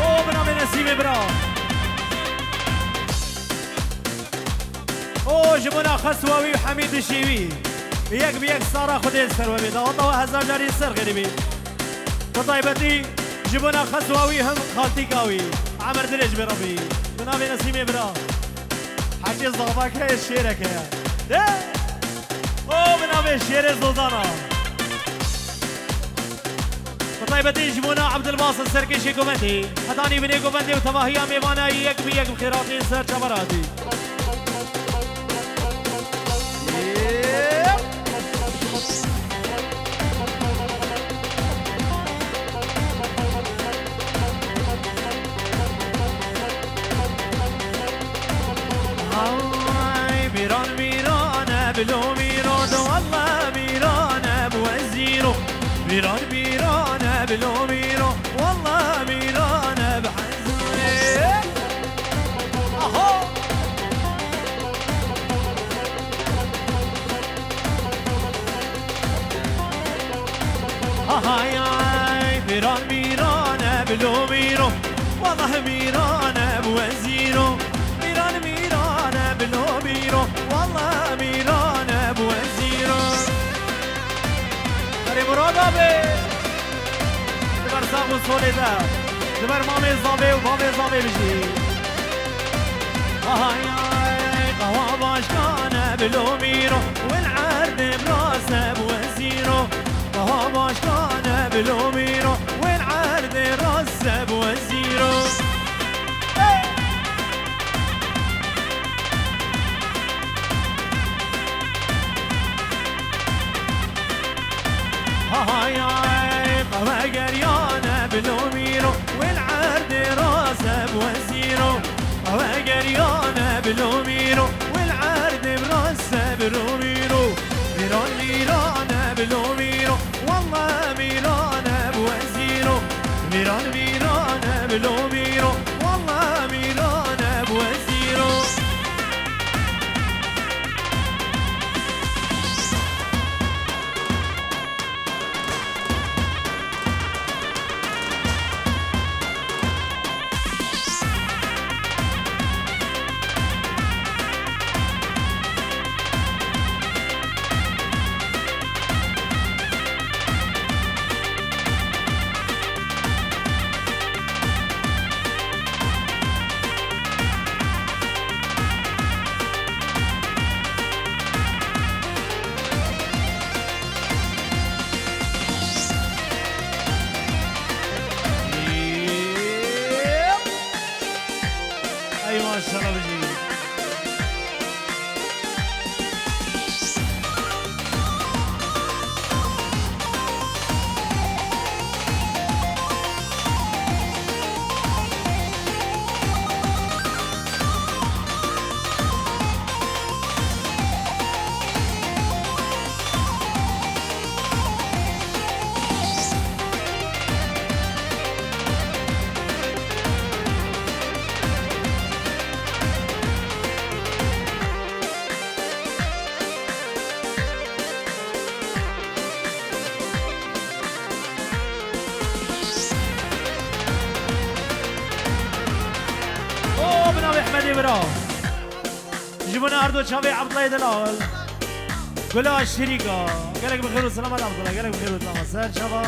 O, bi navê Nesîmê bira. O, ji bona Xeswa wî û Hemîd Dişî wî. Yek bi yek sara Xwedê li ser we bê. Daweta we hezar carî ser xêrî bê. Bi taybetî ji bona Xeswa wî hem xaltîka wî. Emir dirêj bê Rebî. Bi navê Nesîmê bira. Hecê zavak heye, şêrek heye. De! O, bi navê Şêrê Zozana. Bi taybetî ji bona Ebdilbasit serkêşê govendê, hetanî binê govendê û tevahiya mêvana yek bi yek bi xêratî ser çava ratî. Hay, mîran mîran e, bilo mîro, do Allah mîran e, bi wezîro. Mîran mîran e, bilo mîro, wallah mîran e, bi hezrê. Aho! Ahay, ay, mîran mîran e, bilo mîro, wallah mîran e, bi wezîro. Mîran mîran e, bilo mîro, wallah mîran e, bi wezîro. Erê Murad abi. Di ber sax û solê de, di ber mamê zavê û bavê zavê bijî. Ahay, ay, qehwa başkan e, bilo mîro, win erdê bi rast e, bi wezîro. Qehwa başkan e, bilo mîro, win erdê rast e, bi wezîro. Hey! Hay, ay, qehwe geryan e, bilo mîro, wê li erdê rast e, bi wezîro. Qehwe geryan e, bilo mîro, wê li erdê bi rast e, bi ro mîro. Mîran mîran e, bilo mîro, wallah mîran e, bi wezîro. Mîran mîran e, bilo mîro, wallah mîran e, bi wezîro. Ey maşallah bijî. O, bi navê Ehmedê bira. Ji bo Nardo çavê Abdullah Delal. Gula şirîka. Gelek bi xêr û selamet Abdullah. Gelek bi xêr û selamet. Ser çava.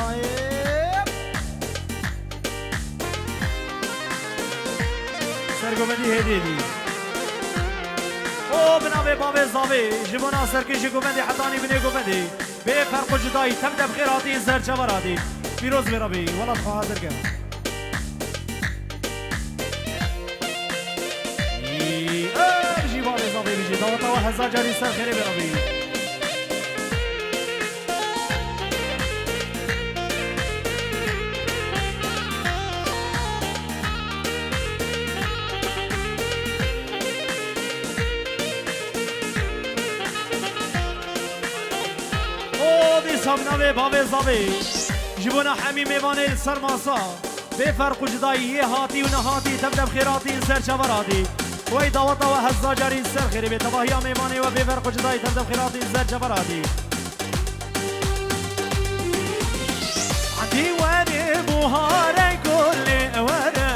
Sergovendî hêdî hêdî. O, bi navê bavê zavê, ji bona serkêşê govendê hetanî binê govendê. Bê ferq û cudayî, tev de bi xêr hatî, ser çava ratî. Pîroz bê Rebî, welat xwe hazir ke. Hezar carî ser xêrê be rabî. O dîsa bi navê bavê zavê ji bona hemî mêvanê li ser masa. Bê ferq û cudayî yê hatî û nehatî, tev de bi xêr hatî, ser çava radî. Wey daweta we hezar carî ser xêrê bê, tevahiya mêvanê we bê ferq û cudayî, tev de bi xêr hatî, ser çava radî. Edî were buhare gulê were,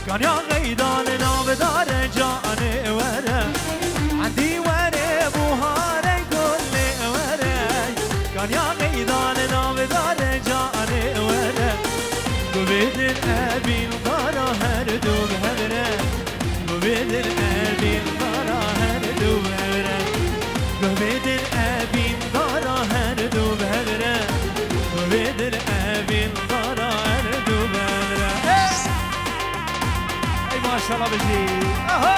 kanya qeydan navdare canê were. Edî were buhare gulê were, kanya qeydan navdare canê were. Guh bêdin evîn dara her du bi hev re. Guh bêdin evîn dara her du bi hev re. Guh bêdin evîn dara her du bi hev re. Guh bêdin evîn dara her du bi hev re. Ey maşallah bijî. Aha!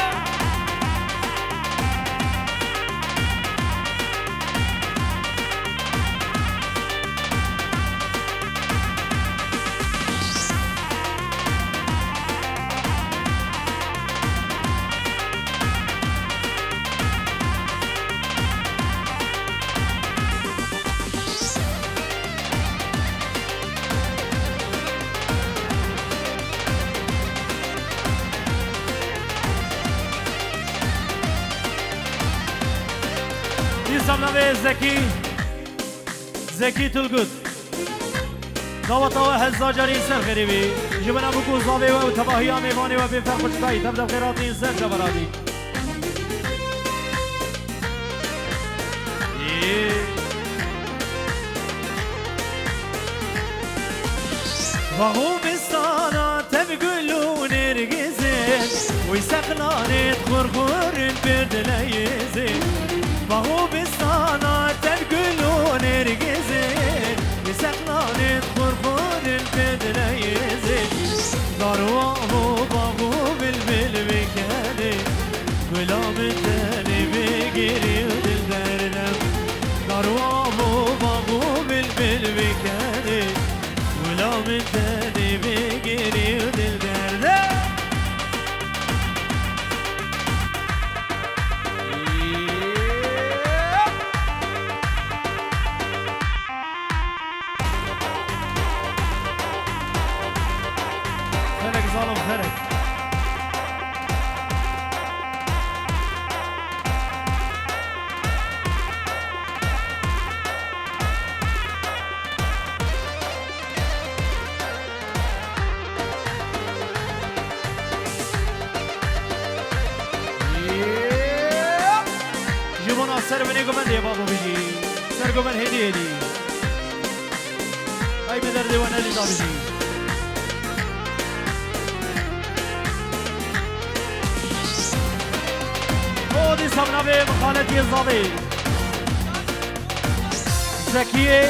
Dîsa navê Zekî, Zekî Tulgut. Daweta we hezar carî ser xêrê bî. Ji bona bûk û zavê we û tevahiya mêvanê we bê ferq û cudayî, tev de bi xêr hatî, ser çava radî. Bax û bistana tev gul û nêrgizê, wî seqlanê xurxurin pir dileyizê. Bax û bistana tev gul û nêrgizê, wî seqlanê xurxurin pir dileyizê. Dar û av û bax û bilbil bikenê, gula min tenê bigirî û dil derdem. Dar û av û bax û bilbil bikenê, gula min tenê bigirî û dil derdem. Xelek zalim xelek. Ji bona ser binê guven dê babo bijî. Ser guven hêdî hêdî. Ay bi derdê we nedî da bijî. O dîsa bi navê Mixaletiyê Zavê. Zekiyê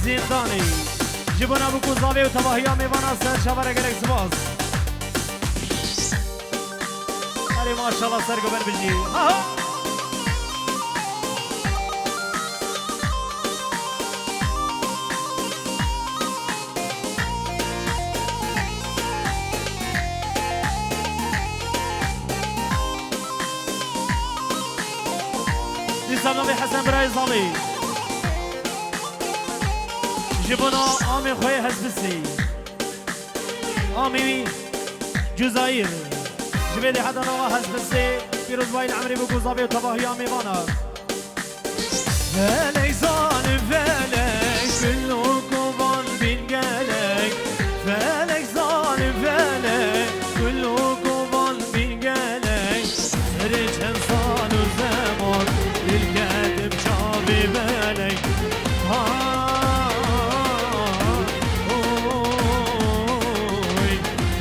Zîndanê. Ji bona bûk û zavê û tevahiya mêvana ser çavere gelek spas. Erê maşallah ser guven bijî. Aha! Dîsa navê Hesen Birayê Zavê. Ji bona amê xwe yê hespisî. Amê wî Cezayir. Ji vê dê heta nava hespisê pîrozbayî li emrê bûk û zavê û tevahiya mêvana. Felek zalim felek, kul û kovan bin gelek. Felek zalim felek, kul û kovan bin gelek. Serê çend sal û zeman, dil ketim çavê felek. Ha, oy,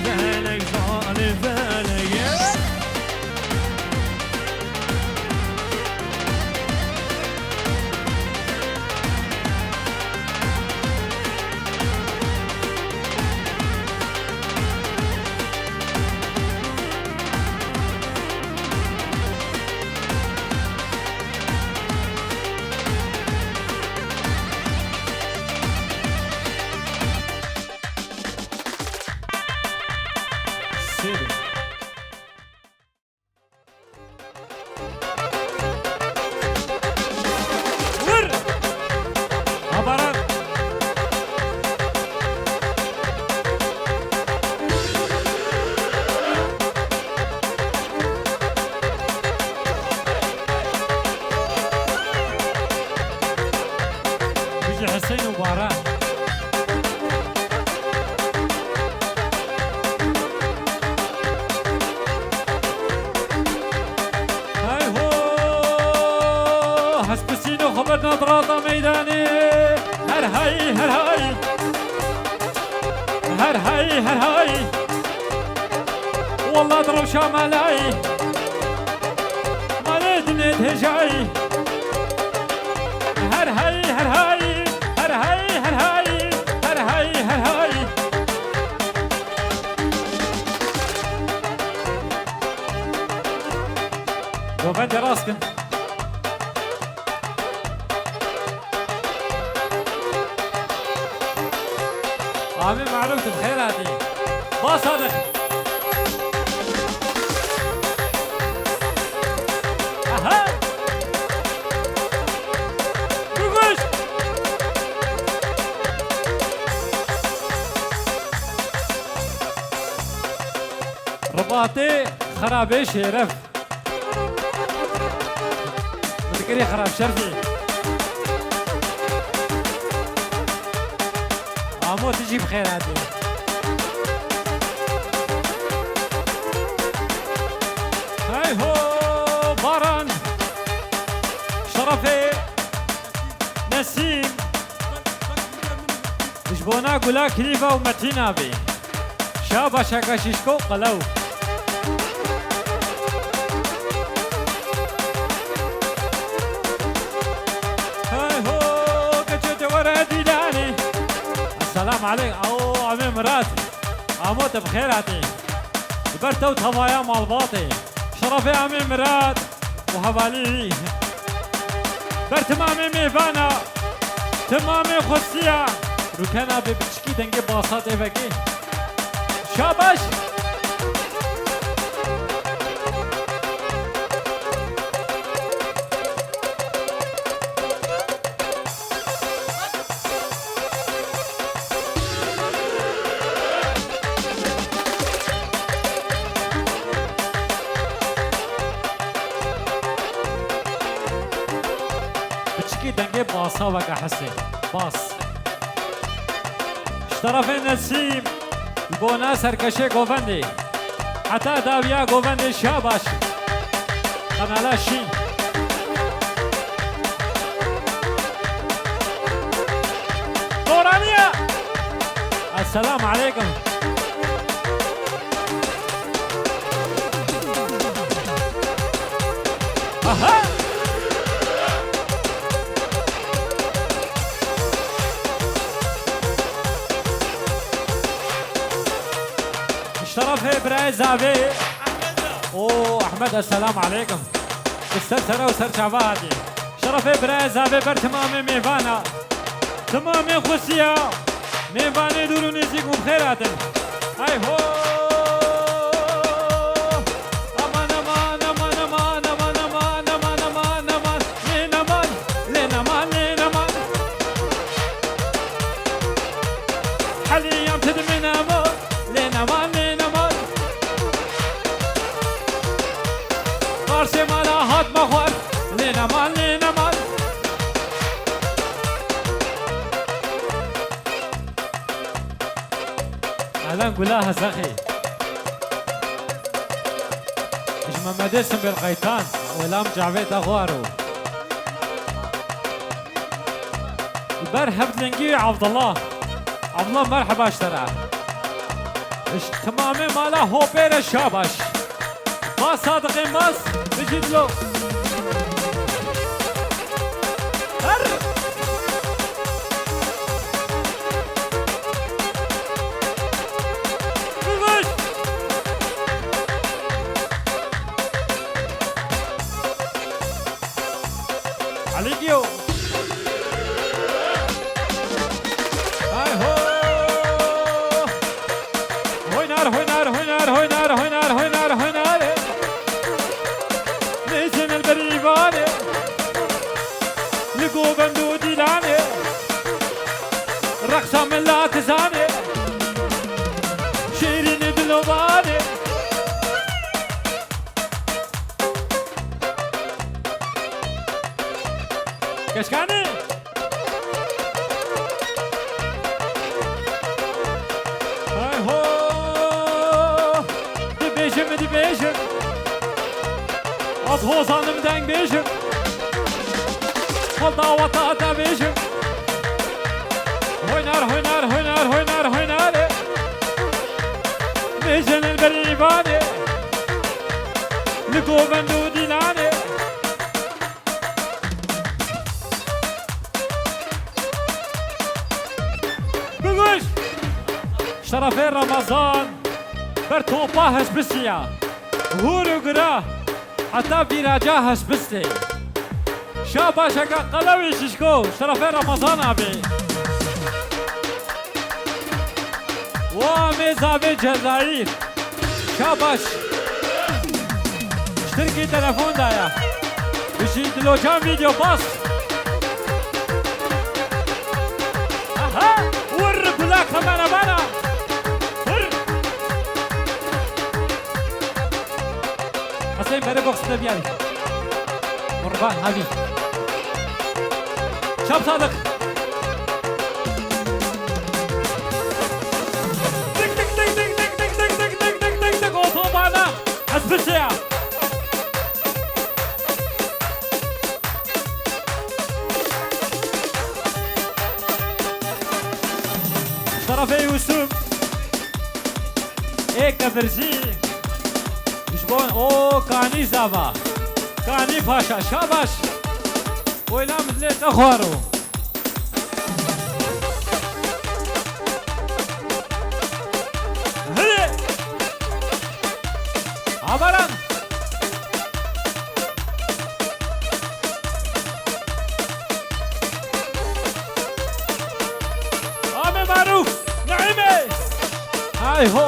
felek zalim felek. Hüseyin û Baran. Hey ho! Hespîsîno xeber nadirata meydanê. Her hay, her hay. Her hay, her hay. Wallah direwşa malayî. Malê dinê têjayî. Her hay, her hay. Her hay, her hay. Her hay, her hay. Govendê rast kin. Amê Maruf, tu bi xêr hatî. Ba Sadiq. Aha! Biguş! Ribatê xerabê şêref. Min dikirî xerab şerfî. Amo, tu jî bi xêr hatî. Hey ho, Baran. Şerefê Nesîm. Ji bona gula Krîva û Metîna bî. Şabaşeke şîşko û qelew. Hey ho, keçê te were dîlanî. Esselam aleyk. Awo, amê Mirat. Amo, te bi xêr hatî. Li ber te û tevaya malbatê. Şerefê amê Mirat û hevalî wî. Ber timamê mêvana, timamê xwestiya. Rûkena bê biçikî dengê basa tê vekê. Şabaş! Biçikî dengê basa weke hesê. Bas. Ji terefê Nesîm, li bona serkeşê govendê. Heta dawiya govendê şabaş. Qemela şîn. Doraniye. Esselamu aleykum. Aha! Ji terefê birayê Zavê. O Ehmed, esselamu aleykum. Bi ser sere û ser çava hatî. Şerefê birayê Zavê ber timamê mêvana. Timamê xwesiya. Mêvanê dûr û nêzîk û bi xêr hatin. Hey ho! Aman, aman, aman. Lê neman, lê neman, lê neman. Heliyam ti dimîne mo, lê neman, lê neman. Qarsê mala hatme xwar, lê neman, lê neman. Elen gula hezexê. Ji Memedê Simbêl Qaytan, Welam Cavêd Axwaro. Ber Hevdlingî Abdullah. Abdullah, merheba ji te re. Ji timamê mala Hopêre şabaş. Ba Sadiqê Mas, bijî dilo. Her. Bigiş. Alî Giyo. Ay ho. Hoynar, hoynar, hoynar, hoynar, hoynar, hoynar, hoynar. Nêçin li berîvanê. Li govend û dîlanê. Reqsa min la tizanê. Şêrînê dilovanê. Keşkanî. Ez hozanim deng bêjim. Xwe daweta te bêjim. Hoynar, hoynar, hoynar, hoynar, hoynar. Bêjin berîvanê. Li govend û dîlanê. Biguş! Şerefê Remezan ber topa hespisiya. Hûr û gira heta vîraca hespistê. Şabaşeke qelewî şişko, şerefê Remezan abî. Wa amê zavê Cezayir. Şabaş. Ji Tirkî telefon daye. Bijî Dilocan video bas. Aha! Vur gula kameramana. Vur. Hüseyin bere boksunda bir yer. Qurban, hadi. Çap Sadık. Tık tık tık tık tık tık tık tık tık tık tık tık otobana. Hespisiya. Şerefê Yusuf. Ê Kevirzî. Ji bo o Kanî Zava. Kanî Paşa. Şabaş. Oyla millet ne xwaro. Hadi. Amaran. Amê Maruf, Naîmê. Ay ho,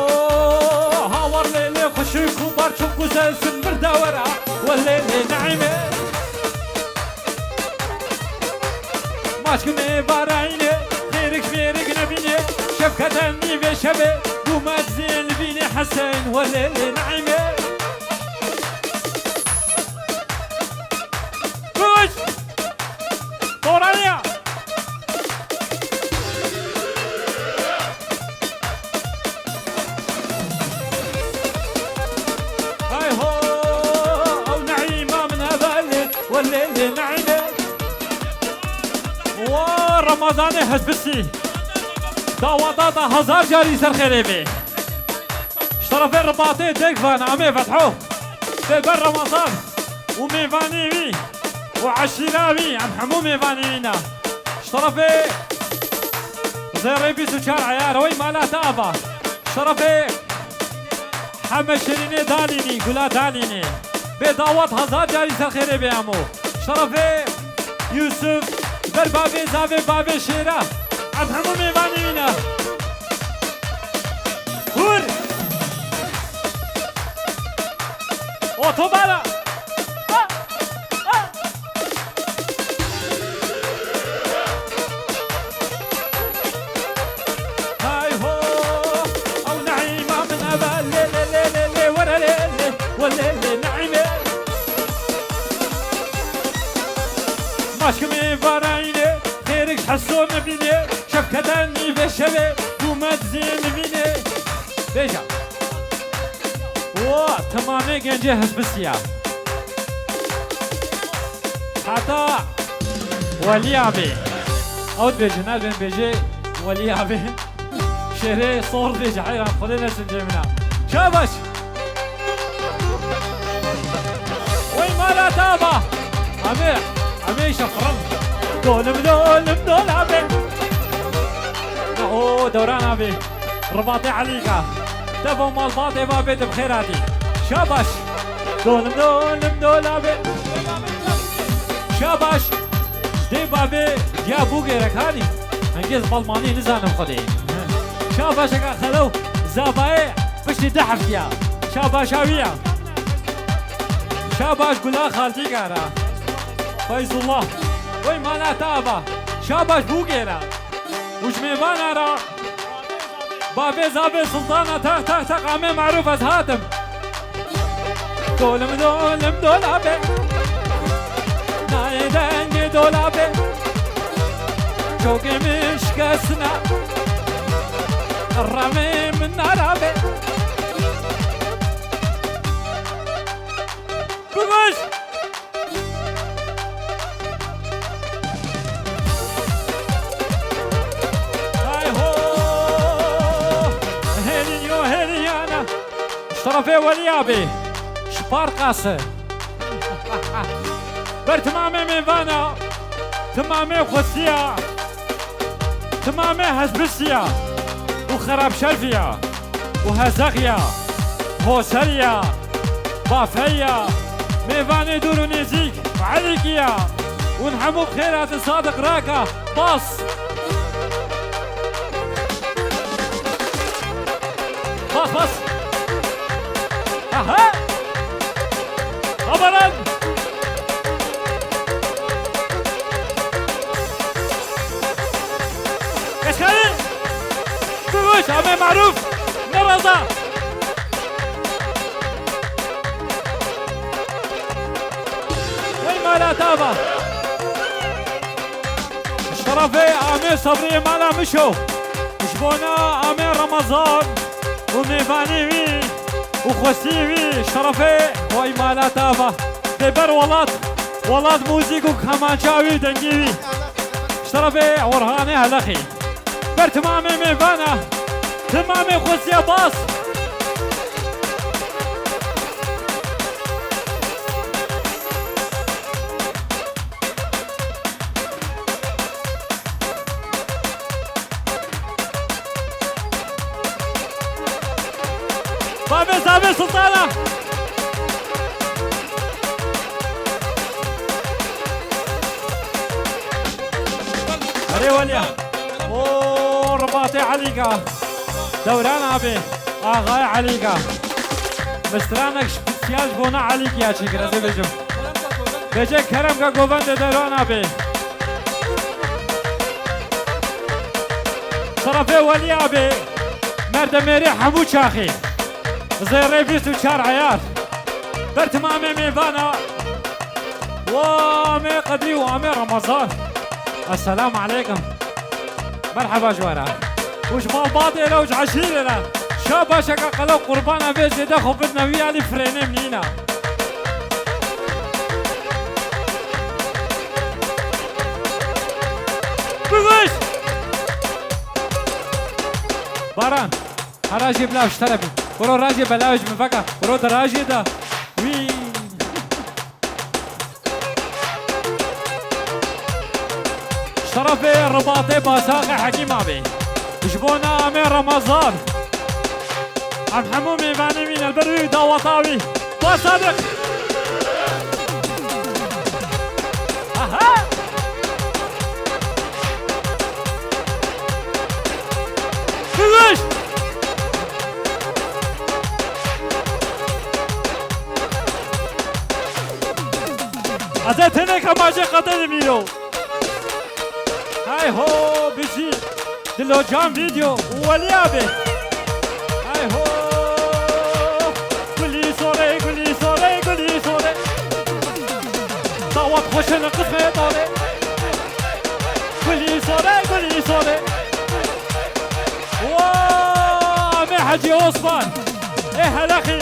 hawar lê lê xweşik û bar çok güzelsin bir dawera. Welê lê Naîmê. Maşkimê varayne, xêrik mêrik nebîne. Şevketen nîvê şevê, bûme zêl vînê Hesen, welê lê Naîmê. Kuş! Toraniya! Hay ho, ew Naîma min hevalê, welê lê Naîmê. Wa Ramazanê hespistî. Dawata te hezar carî ser xêrê bê. Ji terefê Ribatê Dêkvan amê Fetho. Dilber Ramazan û mêvanê wî û eşîra wî, em hemû mêvanê wî ne. Ji terefê Zêrê bîst û çar eyar, oy mala te ava. Ji terefê Heme Şirînê Dalînî, Gula Dalînî. Bê dawet hezar carî ser xêrê bê hemû. Şerefê Yusuf, ber bavê zavê bavê şêra. Em hemû mêvanê wî ne. Hûr! Otobana! Ah! Ah! Hay ho, ew Naîma min eve, lê, lê, lê, lê, lê, were lê, lê, we lê, lê, Naîmê. Maşkimê varayne, xêrik heso nebîne, şevketen nîvê şevê, bûme dizê nivîne. Bêja. Wa, temamê gencê hespisiya. Heta Welî abê. Ew dibêje, ne dibên bêje Welî abê. Şêrê sor dibêje, heyran, Xwedê nesin cê min a. Şabaş. Wey mala te ava. Amê, amê şefrin. Dolim dolim dol abê. O dewran abê. Ribatê Elîka. Devo malbatê va bê tu bi xêr hatî. Şabaş. Dolim dolim dola bê. Şabaş. Dê bavê ya bû gerek hanî. Hengê ez balmanî nizanim xwedê. Şabaşeka xelew zavayê piştî du heftiya. Şabaşa wî ya. Şabaş gula xaltî gara. Feyzullah. Wey mala te ava. Şabaş bû gêra. Û ji mêvana re bavê zavê Sultana teq teq teq amê marûf ez hatim. Dolim dolim dolabê. Nayê dengê dolabê. Çokê min şikestina. Ramê min narabê. Biguş! Vê welî abê, ji Parqasê. Ber timamê mêvana, timamê xwestiya, timamê hezbisiya û xerabşerfiya û hezexiya, hoseriya, bafeya, mêvanê dûr û nêzîk, Elîkiya, hûn hemû bi xêr hatin Sadiq Raka, bas. Bas, bas. Aha. Abaran. Eşkali. Kuruş, Ame Maruf. Naraza. Vay mala tava. Ji terefê Amê Sebriyê mala Mişo, ji bona Amê Remezan û mêvanê wî û xwestiyê wî, ji terefê Way Mala Tava, Dêber Welat, Welat Muzîk û kemança wî, dengê wî, ji terefê Orhanê Helexî. Ber timamê mêvana, timamê xwestiya bas. Bavê zavê Sultana. Erê waliya. O Ribatê Elîka. Dewran abi. Axayê Elîka. Mistranek spesiyal ji bona Elîkiya çêkir, ez ê bêjim. Bêje kerem ke govendê Dewran abi. Şerefê Welî abi. Merdemêrê hemû çaxê. Zêrê bîst û çar eyar. Ber timamê mêvana. Wa Amê Qedrî û Amê Remezan. Esselamu aleykum. Merheba ji we re. Û ji malbatê re û ji eşîrê re. Şabaşeke qelew qurbana vê zêde xwe bidine wî alî frênê min nîna. Bigiş! Baran, hera jê bila ji te re bî. Kuro rajê belav ji min veke. Kuro di rajê de. Wî. Şerefê Ribatê Basaxê Hekîm abi. Ji bona Amê Remezan. Em hemû mêvanê wî ne li ber wî daweta wî. Ba Sadiq. Aha. Kızış. Ez ê tenê kemacê qetelî mîro. Hey ho, bijî. Dilo can video. Welî abi. Hey ho. Gulî sore, gulî sore, gulî sore. Dawet xweşin qismet dore. Gulî sore, gulî sore. Wa, me Hecî Osman. Ê Helexî.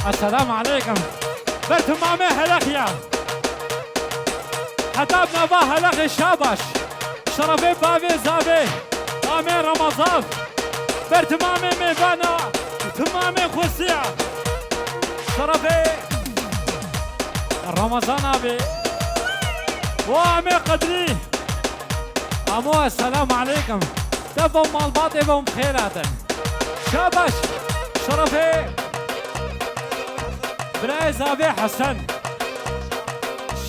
Esselamu aleykum. Ber timamê Helexiya. Heta bi nava Helexê şabaş. Şerefê bavê zavê. Amê Ramazan. Ber timamê mêvana. Timamê xwestiya. Şerefê Ramazan abi. Wa Amê Qedrî. Amo, esselamu aleykum. Dev û malbatê ve hûn bi xêr hatin. Şabaş, şerefê birayê zavê Hesen.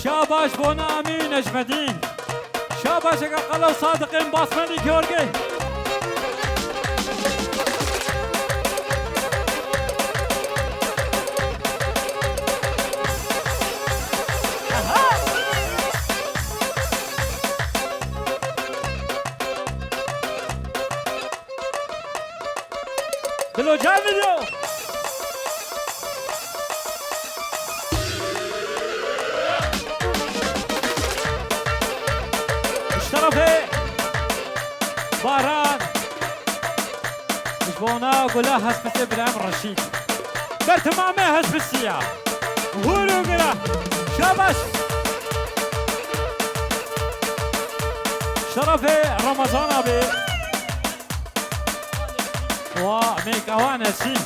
Şabaş bona Amî Necmedîn. Şabaşeke qelew Sadiqên Basmenî Georgê. Dilo can video. Ji terefê Baran. Ji bona Gula Hespitê Birahim Reşîd. Ber timamê Hespitiya. Hûr û gira. Şabaş. Şerefê Ramazan abi. Wa mêkawa Nesîm.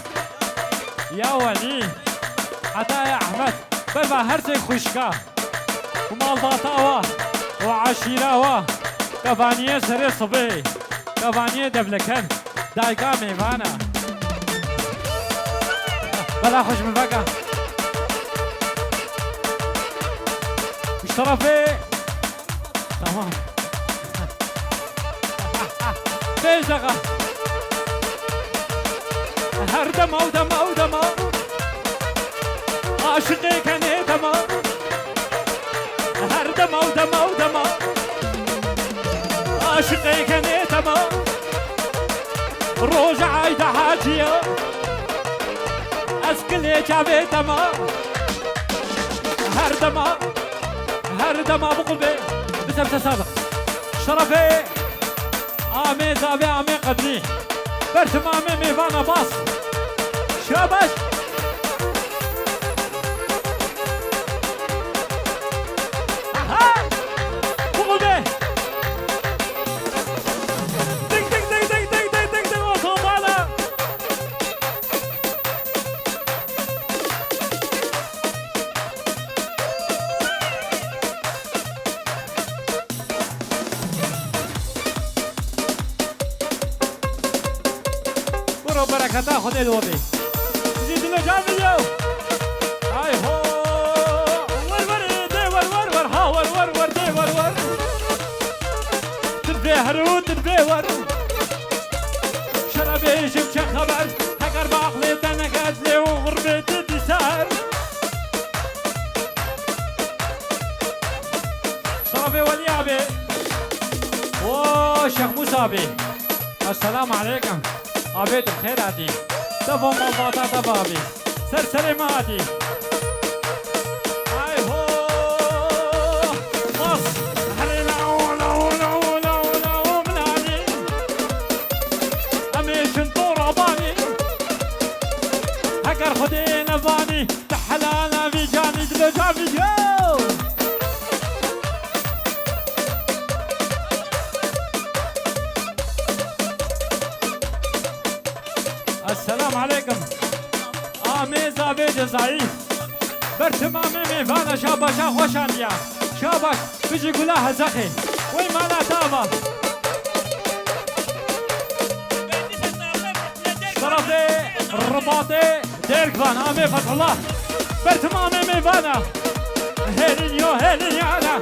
Ya Welî, Hetayê Ehmed, berva her sê xwişka û malbata wa û eşîra wa, kevaniyê serê sibê, kevaniyê devleken, dayika mêvana. Bela xweş min veke. Ji terefê Tamam. Pêş deqa. Her dema û dema û dema. Aşiqê kenê dema. Her dema û dema û dema. Aşiqê kenê dema. Roja ayda haciya. Ez kilê çavê dema. Her dema. Her dema biqulbê, bi sebse sadiq. Şerefê amê zavê amê qedrî. Ber timamê mêvana bas. Şabaş. Aha! Biqulbê. Dik, dik, dik, dik, dik, dik, dik, dik, o tombala. Biro bereketa Xwedê li we bê. Jî dilo can video. Ay ho. Wer wer dê wer wer wer ha wer wer wer dê wer wer. Dil bê her û dil bê wer. Şerabê jim çe xeber. Heger bi aqlê te neket lê û xurbê tu dîsar. Şerefê Welî abê. O Şex Musa abê. Esselamu aleykum. Abê tu xêr hatî. Te bo malbata te babî. Ser serê me hatî. Ay ho. Bas. Herê la o la o la o la o la o min hatî. Em ê çin to rabanî. Heger Xwedê nevanî, di helala vî canî, dilo can vîdyo. Esselamu aleykum. Amê zavê Cezayî. Ber timamê mêvana şabaşa xweşandiya. Şabaş. Bijî gula hezexê. Wey mala te ava. Şerefê ribatê Dêrgvan, amê Fethullah. Ber timamê mêvana. Hêlin yo, hêlin yana.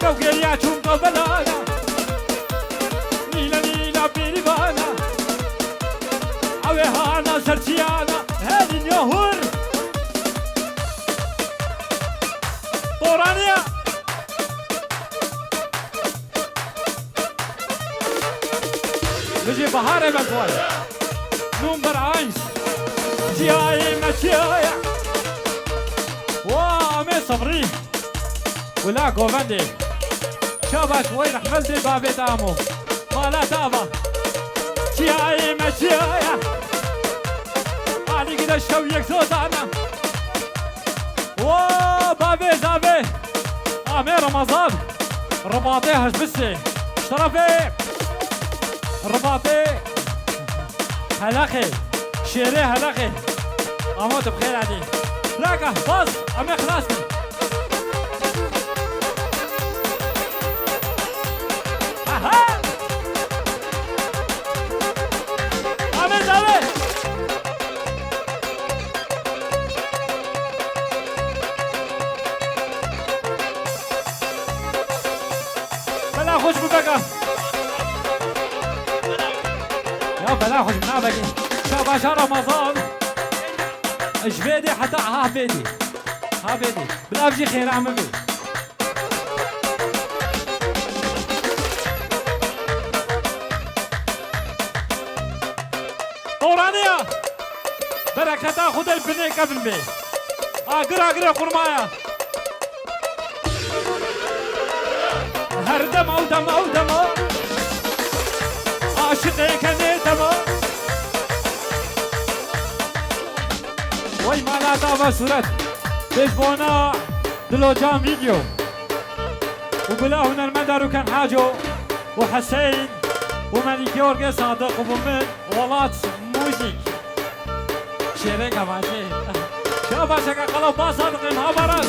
Kewgeriya çûn qebelana. Nîle nîla bîrîvana. Ew ê hana serçiyana. Hêlin yo hûr. Boraniya. Bijî Baharê me xwar. Number eins. Çiyayê me çiyaya. Wa amê Sebrî. Wila govendê. Şabaş wey rehmet dê bavê damo. Mala dava. Çiyayê me çiyaya. Alî gide şew yek zozana. Wo bavê zavê. Amê Remezan. Ribatê Hejbisê. Şerefê. Ribatê. Helexê. Şêrê Helexê. Ama tu bi xêr hatî. Laka bas. Amê xilas bin. Aha! Amê zavê. Bela xweş bibeka. Ya bela xweş nabekî. Şabaşa Ramazan. Ji vê dê heta ha vê dê. Ha vê dê. Bila jî xêra min bê. Qoraniya. Bereketa Xwedê binê kevin bê. Agir agirê xurmaya. Her dema û dema û dema. Aşiqê kenê dema. Wey mala dava sûret. Pêşbona Dilocan Video. Û bila hunermenda Rûken Haco û Heseyn û Melîke Orge Sadiq û bi min Welat Muzîk. Gerek ama şey. Şabaşaka kala basa dikin ha baran.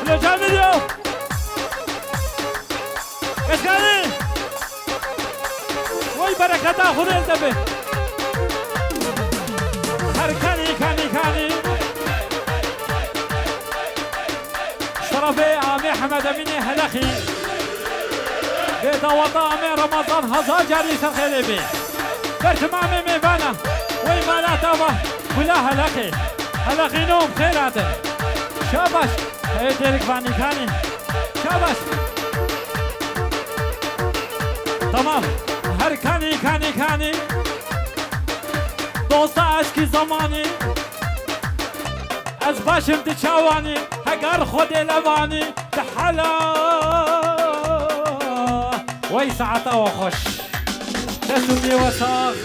Lo cami diyor. Eskari. Vay bereketa Xwedê li te be. Her kanî, kanî, kanî. Şerefê Amê Hemed Emînê Helexî. Bê daweta Amê Remezan hezar carî ser xêrê bê. Ber tim Amê mêvana. Wey mala tava. Kula Helexê. Helexîno bi xêr hatin. Şabaş. Hey Têrik Vanî kanî. Şabaş. Tamam. Her kanî, kanî, kanî. Dosta eşkî zamanî. Ez başim di çawanî. Hegar Xwedê levanî. Di hala. Wey saeta we xweş. Dest û piyê we sax.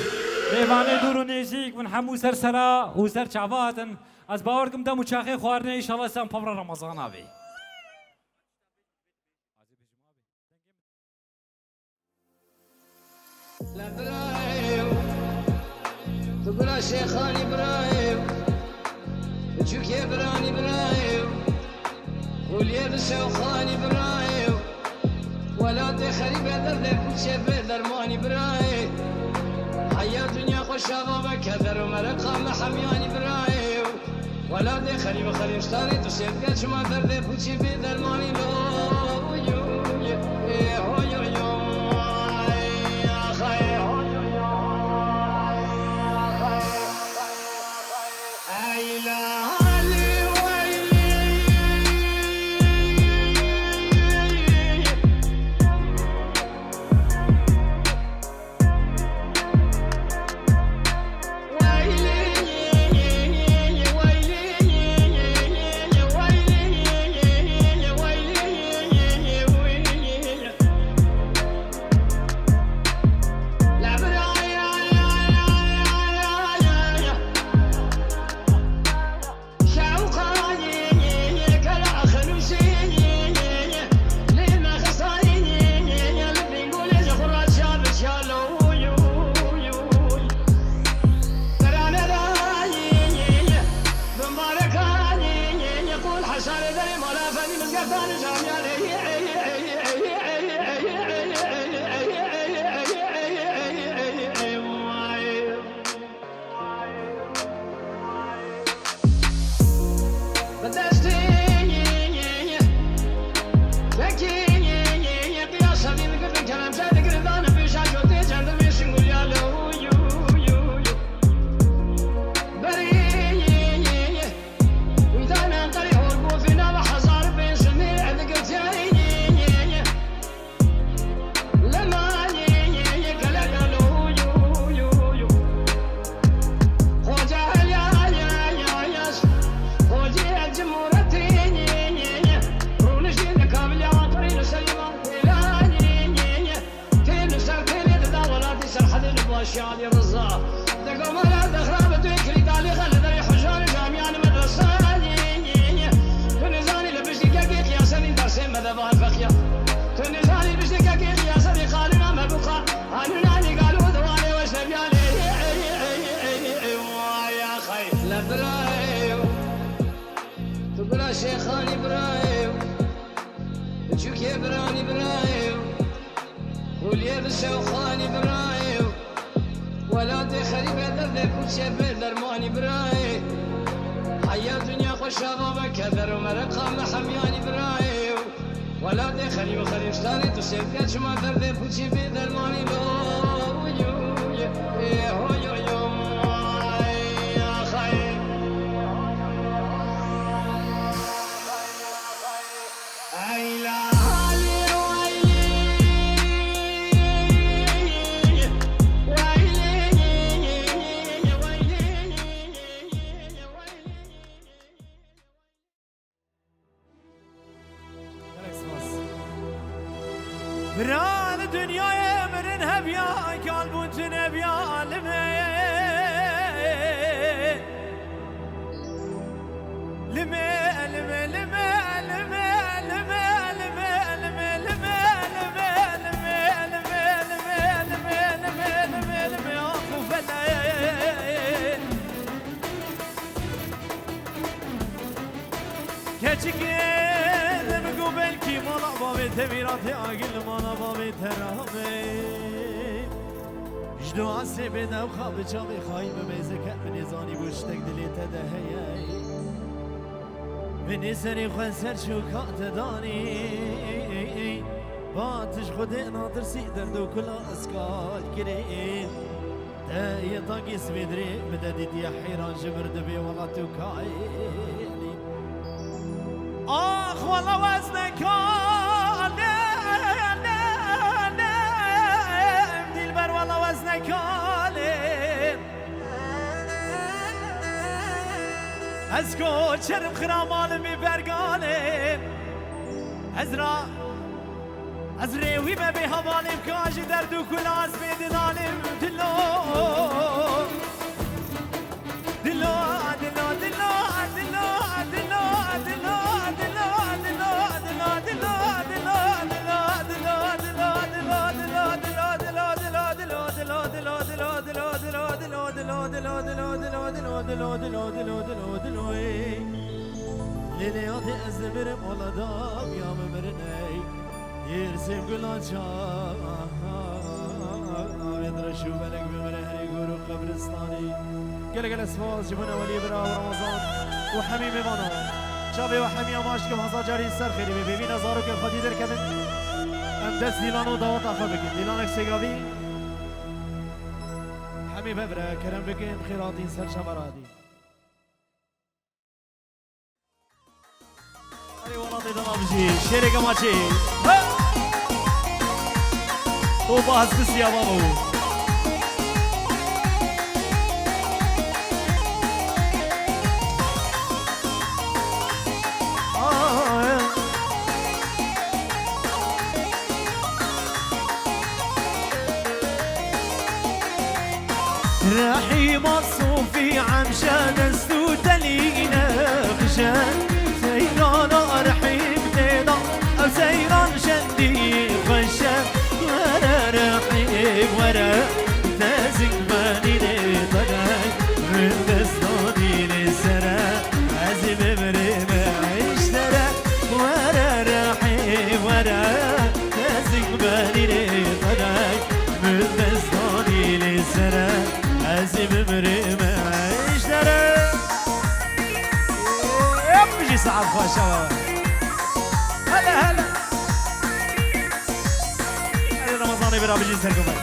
Mêvanê dûr û nêzîk, min hemû ser sera û ser çava hatin. Ez bawer dikim dem û çaxê xwarinê, înşallah sen pevra Remezana bê. La birayê, tu bira Şêxanî birayê, tu çûkê biranî birayê, xuliyê bi Şewxanî birayê, welatê xerîbê derdê pûçê bê dermanî birayê, heya dinya xweşava veke der û mereqa me hemyanî birayê. Welatê xerîb û xerîbstanê tu sêvke çima derdê pûçî bê dermanî lo. Şialî Riza. Dego mala dexra bi tu yekî dalî xele derê hejar camiyan medresa. Tu nizanî li piştî kekê qiyasenî dersê me de van feqiya. Tu nizanî piştî kekê qiyasenî qanûna me bûka. Qanûna nîgal û diwanê weş nebiyane. Ey, ey, ey, ey, ey, ey, vay axay. Le birayê. Tu bira Şêxanî birayê. Çûkê biranî birayê. Xuliyê bi Şewxanî birayê. Welatê xerîbê derdê pûçê bê dermanî birayê. Heya dinya xweşava veke der û mereqa me hemyanî birayê. Welatê xerîb û xerîbstanê tu sêvke çima derdê pûçî bê dermanî lo. Gelek spas. Bira li dinyayê mirin hebiya, kal bûn tu nebiya li me. Li me, li me, li me, li me, li me, li me, li me, li me, li me, li me, li me, li me, li me, li me. Çikê de min got belkî mala bavê te mîratê agil mala bavê te rabe. Ji do asê bê dewxa bi çavê xayî bimêze ke min ê zanîbû tiştek dilê te de heye. Binê serê xwe ser şûka te danî. Ba tu ji Xwedê natirsî derd û kula ez kal kirê. Te yê takî sivêdirê bi te dîtiye heyran ji vir dibê welat û kaîlî. Ax wela wez nekalê, dilber wela wez nekalê. Ez koçerim xira malim ê bergalê. Ez ra Ez rê wî me bê hevalê bika ji derd û kula ez bê didalê dilo. Dilo, dilo, dilo, dilo. Lê lê yadê ez dimirim, wala dawiya min miriney. Yêr sêv gula çavê reş û belek bimire herî gor û qebristanî. Gelek gelek spas ji bo neweliyê bira Ramazan û hemî mêvana. Çavê we hemiya maç dikim, hezar carî ser xêrî bê. Bêvîna zarokên xwe dî derkevin. Em dest dîlan û daweta xwe bikin. Dîlanek sêgavî. Hemî vevre kerem bikin, xêr hatîn ser çava radî. Erê welatê dana bijî, şêreke maçê. Ha! Topa heskisiya babo. Rehîma sofî emşe dest û telî nexşe. Seyrana Rehîm têda ew seyran şendî xweş e. Were Rehîm were, te zing benî lê te de, min dest dadî lê sere. Ez ê bimrim eştere. Were Rehîm were, te zing benî lê te de, min dest dadî lê sere. Ez ê bimrim eştere. Hep bijî saet xweş e. Hele hele. Erê Remezanê bira bijî ser guman.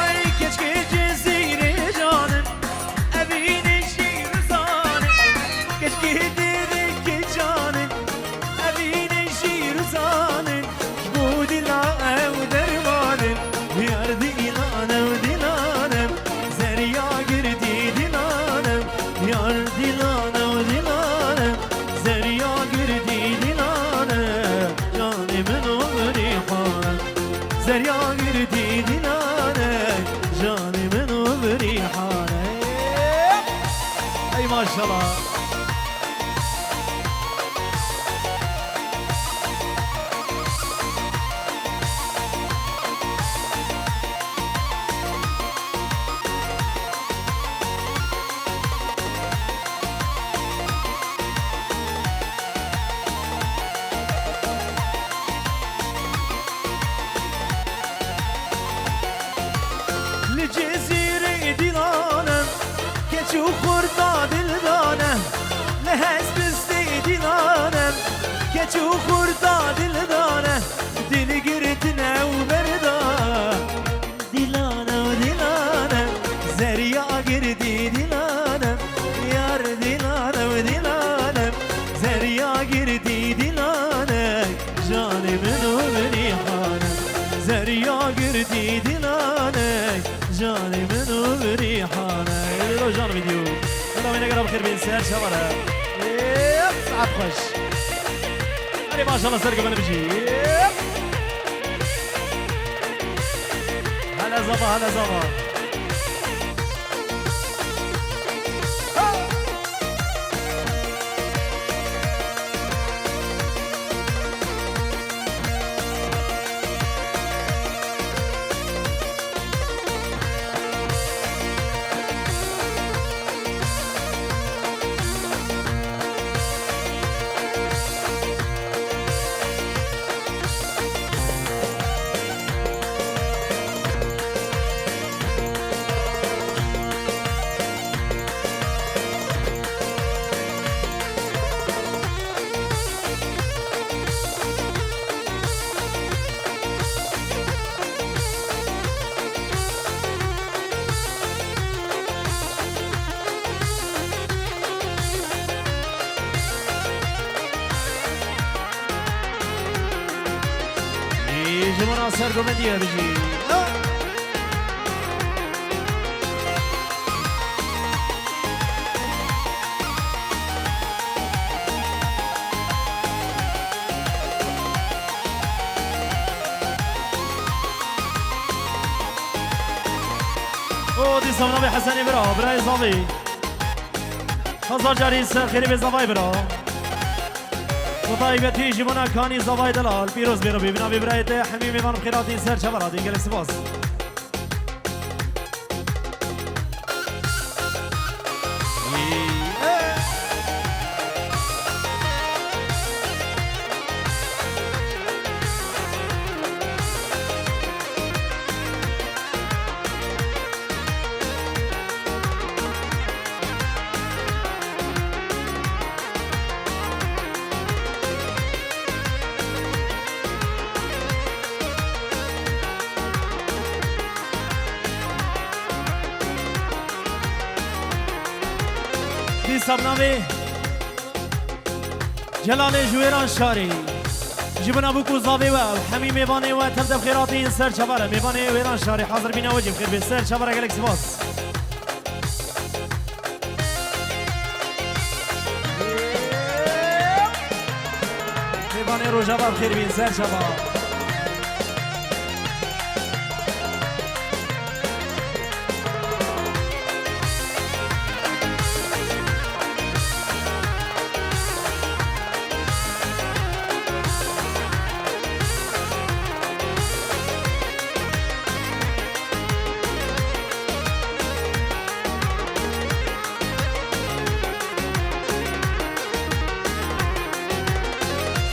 Ay keçkê Cizîrê canim, evînê şîr û zanin, keçkê dêrê keçanin, evînê şîr û zanin. Ji bo dila ew derman in. Yar dilan ew dilan em, zeriya girdî dilan em. Yar dilan ew dilan em, zeriya girdî dilan em. Canê min û min Rîhan em, zeriya girdî dilan em. Canê min û min Rîhan em. Ey maşallah. Li Cizîrê dilan em, keç û xurta dildan e. Li Hespistê dilan em, keç û xurta dildan e. Dil girtine û berda. Dilan e, dilan e, zeriya girdî dilan e. Yar dilan e, dilan e, zeriya girdî dilan e. Canê min û min Rîhan e, zeriya girdî dilan e. Canê min û min Rîhan e. Ê, rojan video. Hela wê negera bi xêr bên ser, çawa re? Ê, saet xweş. Erê maşallah ser guman bijî. Ê. Hele zava, hele zava. Ha! Ser gomendî hebijî. O dîsa min navê Hesenê bira, birayê Zavê. Hezar carî ser xêrê bê Zavayê bira. Bi taybetî ji bona Kanî Zavayê delal, pîroz bê Rebî, bi navê birayê te hemî mêvan bi xêr hatîn ser çava hatîn. Gelek spas. Dîsa bi navê Celalê ji Wêran şarî. Ji bona bûk û zavê we û hemî mêvanê we tev de bi xêr hatîn ser çavare. Mêvanê Wêran şarî hazir bîne we jî bi xêr bê ser çavare, gelek spas. Mêvanê Rojava bi xêr bîn ser çava.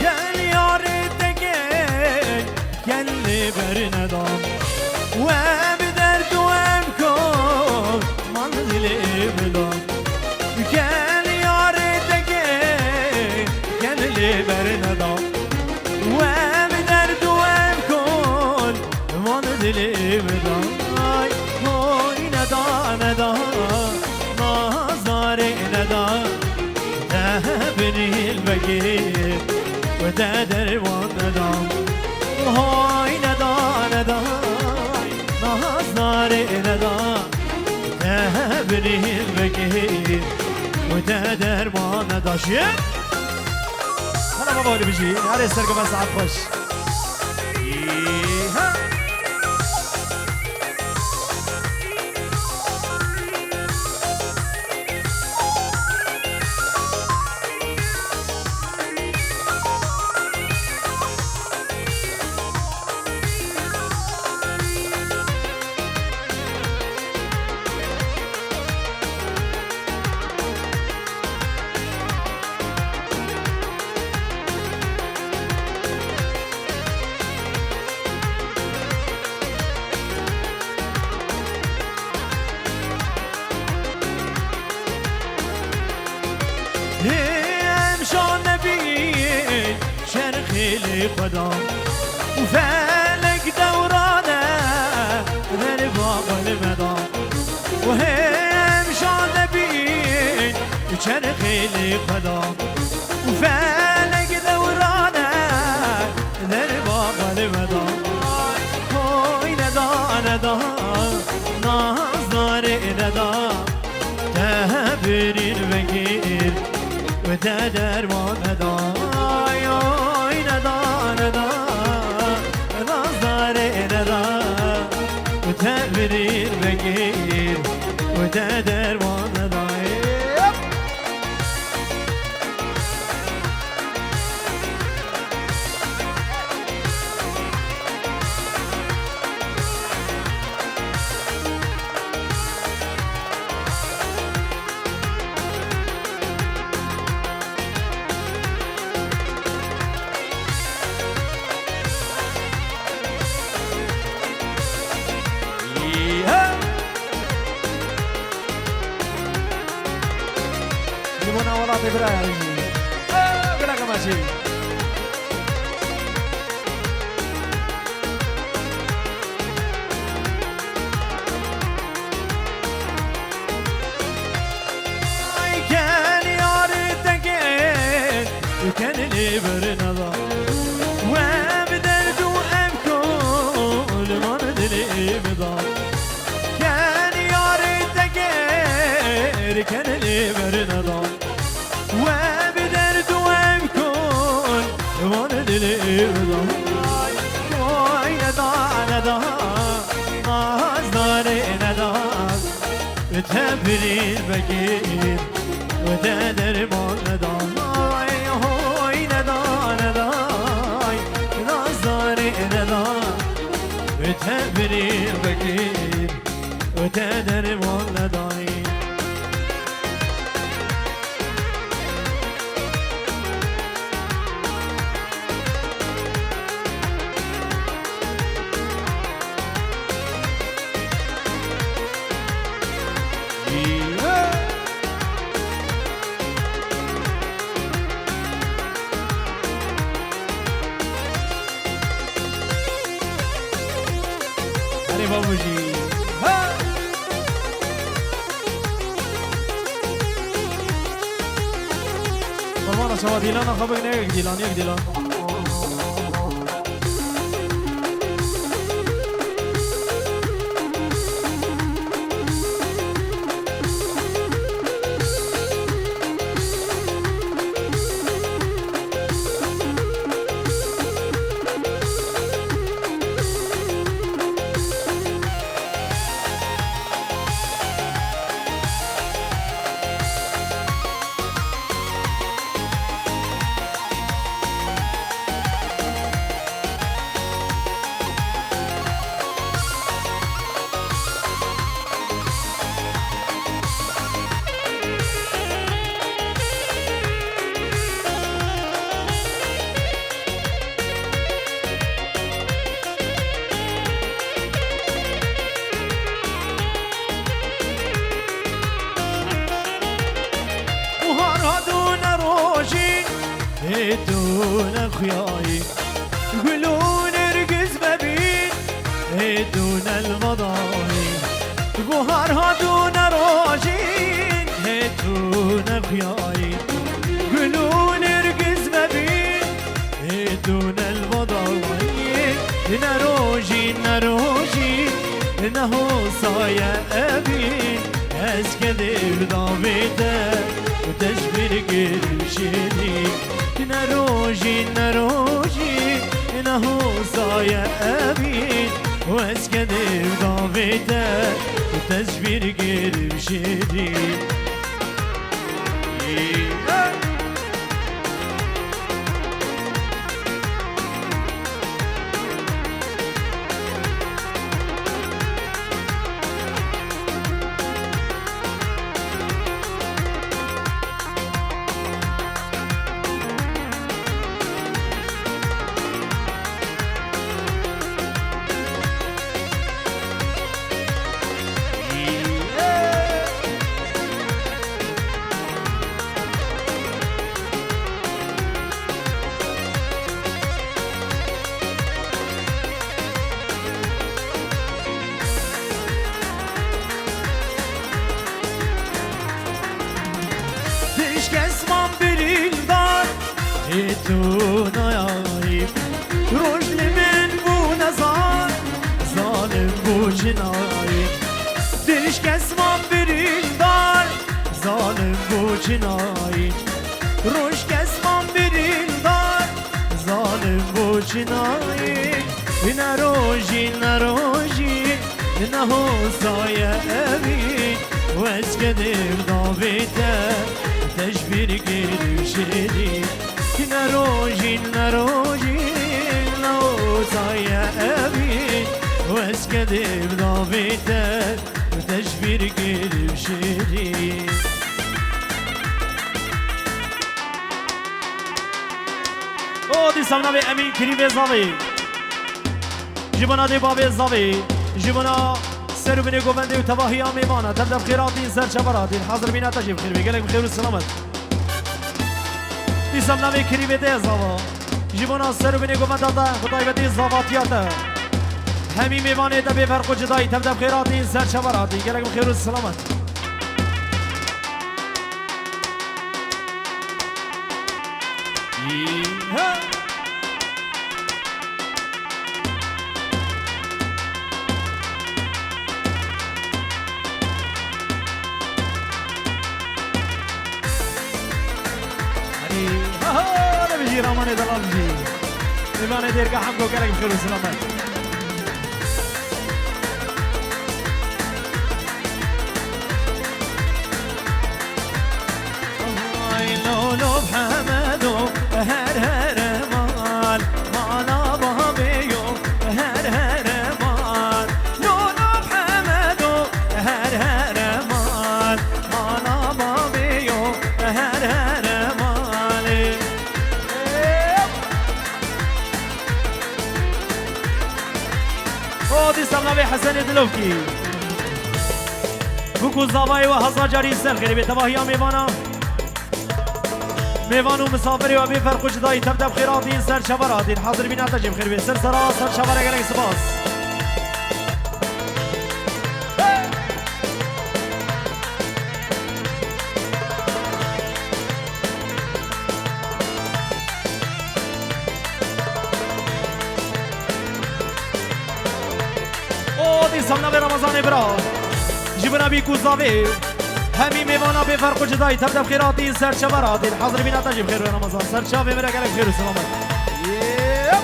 Gel yarê te gel, gel lê berneda. We bi derd û em kol man dilê min da. Gel yarê te gel, gel lê berneda. We bi derd û em kol man dilê min da. Ay, hoy neda, neda, nazarê neda. Te binîn vekir û te derman neda. Hay neda, neda, nazarê neda. Te binîn vekir û te derman neda. Şiye. Hala baba öyle bir şey. Hadi sergime saat baş. Hê em şan nebî şerxê lê xwe da û felek dewrane derba xwe li me da. Û hê em şan nebî çerxê lê xwe da û felek dewrane derba xwe li me da. Hoy neda, neda, nazarê neda. Te birîn vekir û te derman neda. Ay, ay, neda, neda, nazarê neda. Te birîn vekir û te derman neda. Î he! Ji bona welatê bira ya. Ê, bila kemaçî. Ay, ken yarê te gel, ken lê berneda. We bi derd û em ko Kenê lê berneda. We bi derd û ev kol van dilê da. Vay neda, neda, nazdarê neda. Te birîn vekir, te derman neda. Ay hoy neda, neda, nazdarê neda. Te birîn vekir, te derman neda. Erê babûjî. Ha! Qurbana şewa dîlana xwe bigine yek dîlan, yek dîlan. Buhar hat û ne rojî, hêt û ne xuyayî. Gul û nergiz vebîn, hêt û ne li vadayî. Buhar hat û ne rojîn, hêt û ne xuyayî. Gul û nergiz vebîn, hêt û ne li vadayî. Ne rojî, ne rojî, ne hosaye ebîn. Ez kedê bi davê te, te ji bîr girim şêrî. Ne rojî, ne rojî, ne hosaye ebîn. Ez kedê bi davê te, te ji bîr girim şêrî. Dişkesman birîndar, hêt û nayayî. Roj li min bû nezar, zalim bû cinayî. Dişkesman birîndar, zalim bû cinayî. Roj kesman birîndar, zalim bû cinayî. Ne rojî, ne rojî, ne hosaye evî. Wez kedê bi davê te, te ji bîr girim şêrî. Ne rojî, ne rojî, ne hosaye evî. Wez kedê bi davê te, te ji bîr girim şêrî. O, dîsa bi navê Emîn Kirîvê Zavê. Ji bona dê bavê Zavê. Ji bona ser û binê govendê û tevahiya mêvana. Tev de bi xêr hatîn, ser çava hatîn. Hazir bîna te jî bi xêr bê. Gelek bi xêr û selamet. Dîsa bi navê Kirîvê te Zava. Ji bona ser û binê govenda te, bi taybetî zavatiya te. Hemî mêvanê te bê ferq û cudayî. Tev de bi xêr hatîn, ser çava hatîn. Gelek bi xêr û selamet. Ramanê delal jî. Mêvanê dêrga Hemdo gelek bi xêr û selamet. Ay lolo Hemedo, her her mal, mala babê yo, her her mal. Lolo Hemedo, her her mal, mala babê yo, her her malê. O dîsa navê Hesenê Dilovkî. Bûk û zavayê we hezar carî ser xêrê bê. Tevahiya mêvana. Mêvan û misafirê we bê ferq û cudayî tev tev xêr hatîn ser çavar hatîn. Hazir bîna te jî bi xêr bê. Ser sera ser çavara gelek spas. O dîsa navê Ramazanê bira. Ji bona bîk û zavê. Hemî mêvana bê ferq û cudayî tev tev xêr hatîn ser çavar hatîn. Hazir bîna te jî bi xêr bê Ramazan. Ser çavê min re gelek xêr û selamet. Yep.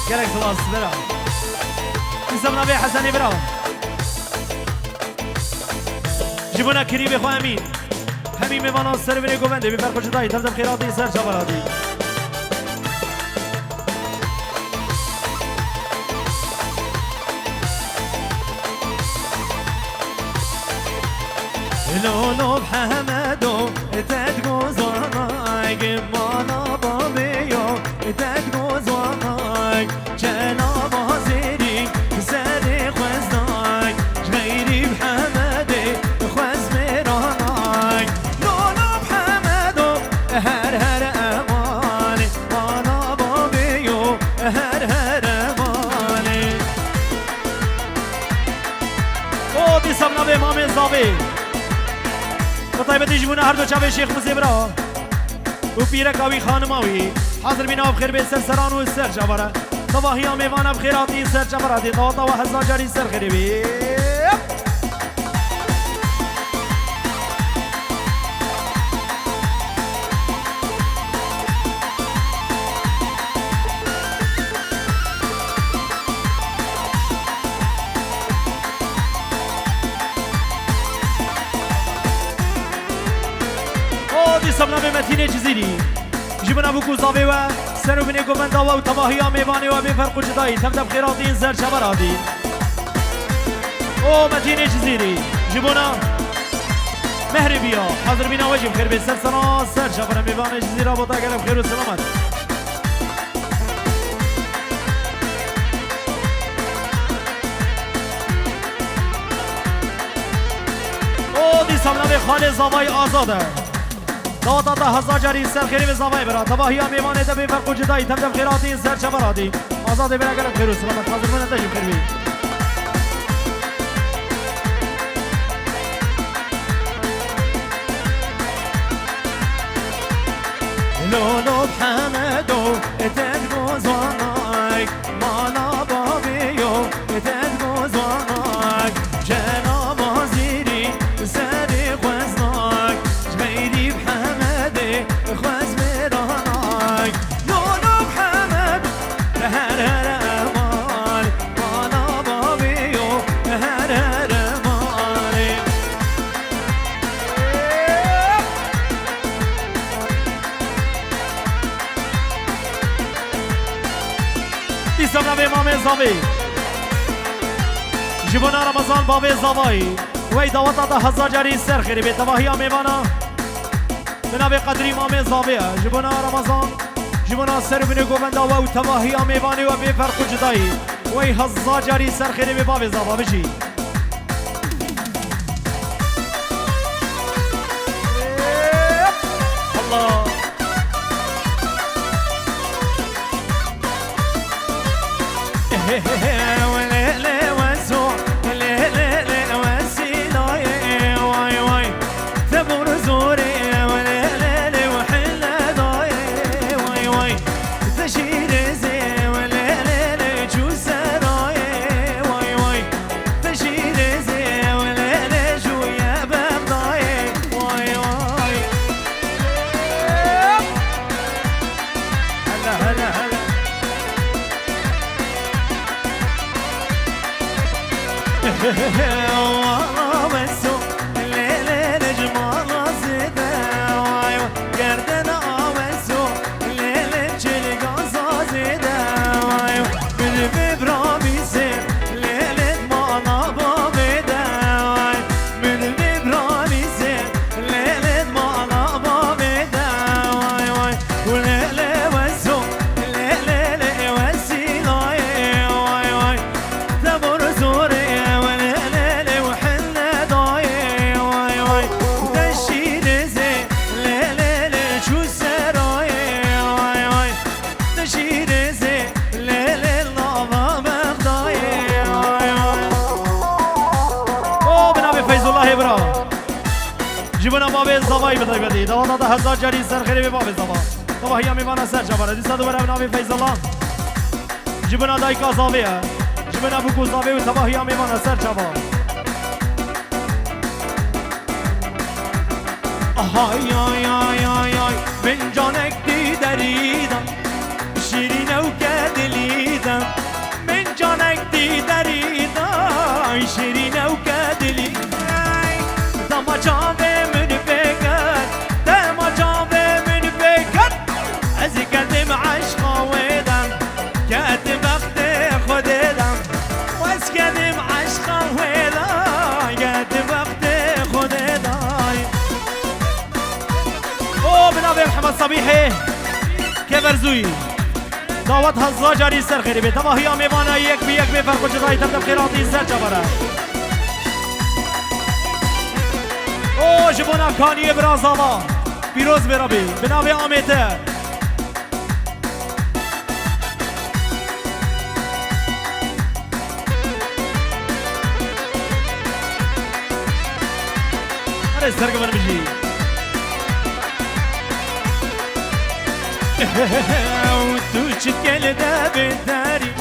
Gelek spas bira. Dîsa navê Hesenê bira. Ji bona kirîbê xwe Emîn. Hemî mêvanan ser binê govendê bê ferq û cudayî tev tev xêr hatî ser çavar hatî. Lolo Hemedo, te digozanay, mana babê yo, te digozanay. Çena mazêrî serê xwezday, ji xeyrî Mihemedê xwez mêranay. Lolo Mihemedo, her her emanê, ana babê yo, her her emanê. O dîsa bi navê Mamê Zavê. Bi taybetî ji bona her du çavê Şêx Muzê bira. û pîreka wî, xanima wî. Hazir bîna bi xêr bê ser seran û ser çavara. Tevahiya mêvana bi xêr hatî ser çavara dê. Dawata we hezar carî ser xêrê bê. O dîsa bi navê Metînê Cizîrî. Ji bona bûk û zavê we, ser û binê govenda we û tevahiya mêvanê we bê ferq û cudayî, tev tev xêr hatîn ser çavar hatî. O Metînê Cizîrî, ji bona mehrê biya, hazir bîna we jî bi xêr bê ser sera ser çavara mêvanê Cizîra bo te gelek xêr û selamet. O dîsa bi navê Xalê Zavayî Azad e. Dawata te hezar carî ser xêrê ve Zavayê bira. Tevahiya mêvanê te bê ferq û cudayî, tev tev xêr hatîn ser çavar hatî. Azadê bira gelek xêr û selamet. Hazir bûne te jî bi xêr bî. Lolo Hemedo, te digozanay, mana babê yo, te digozanay. Cena mazîrî serê xweznay, ji xeyrî Mihemedê xwez mêranay. Lolo Mihemed, her her emanê, mana babê yo, her her emanê. Dîsa bi navê Mamê Zavê. Ji bona Ramazan Bavê Zavayî. Wey daweta te hezar carî ser xêrê bê. Tevahiya mêvana bi navê Qedrî Mamê Zavê ye. Ji bona Ramazan, ji bona ser û binê govenda we û tevahiya mêvanê we bê ferq û cudayî. Wey hezar carî ser xêrê bê Bavê Zava bijî. Allah. O, bi navê Feyzullahê bira. Ji bona bavê Zavayî bi taybetî. Dawata te hezar carî ser xêrê bê bavê Zava. Tevahiya mêvana ser çavara. Dîsa dubare bi navê Feyzullah. Ji bona dayika Zavê ye. Ji bona bûk û zavê û tevahiya mêvana ser çava. Hay, ay, ay, ay, ay, min canek dî derî da, şîrîn ew ke dilî de. Min canek dî derî da, şîrîn ew ke dilî de. Dema çavê min pê ket, dema çavê min pê ket, ez ê ketim eşqa wê de. Ketim bextê Xwedê de, wez kedim eşqa wê de, ketim bextê Xwedê de. O, bi navê Mihemed Sabîhê Keverzûyî. Dawet hezar carî ser xêrê bê. Tevahiya mêvana yek bi yek bê ferq û cezayî, tem tem xêr hatî ser çavara. O, ji bona Kaniyê bira Zava. Pîroz bê Rebî. Bi navê Amête. Erê, sergivin bijî. Tu çi dikê li devê derî,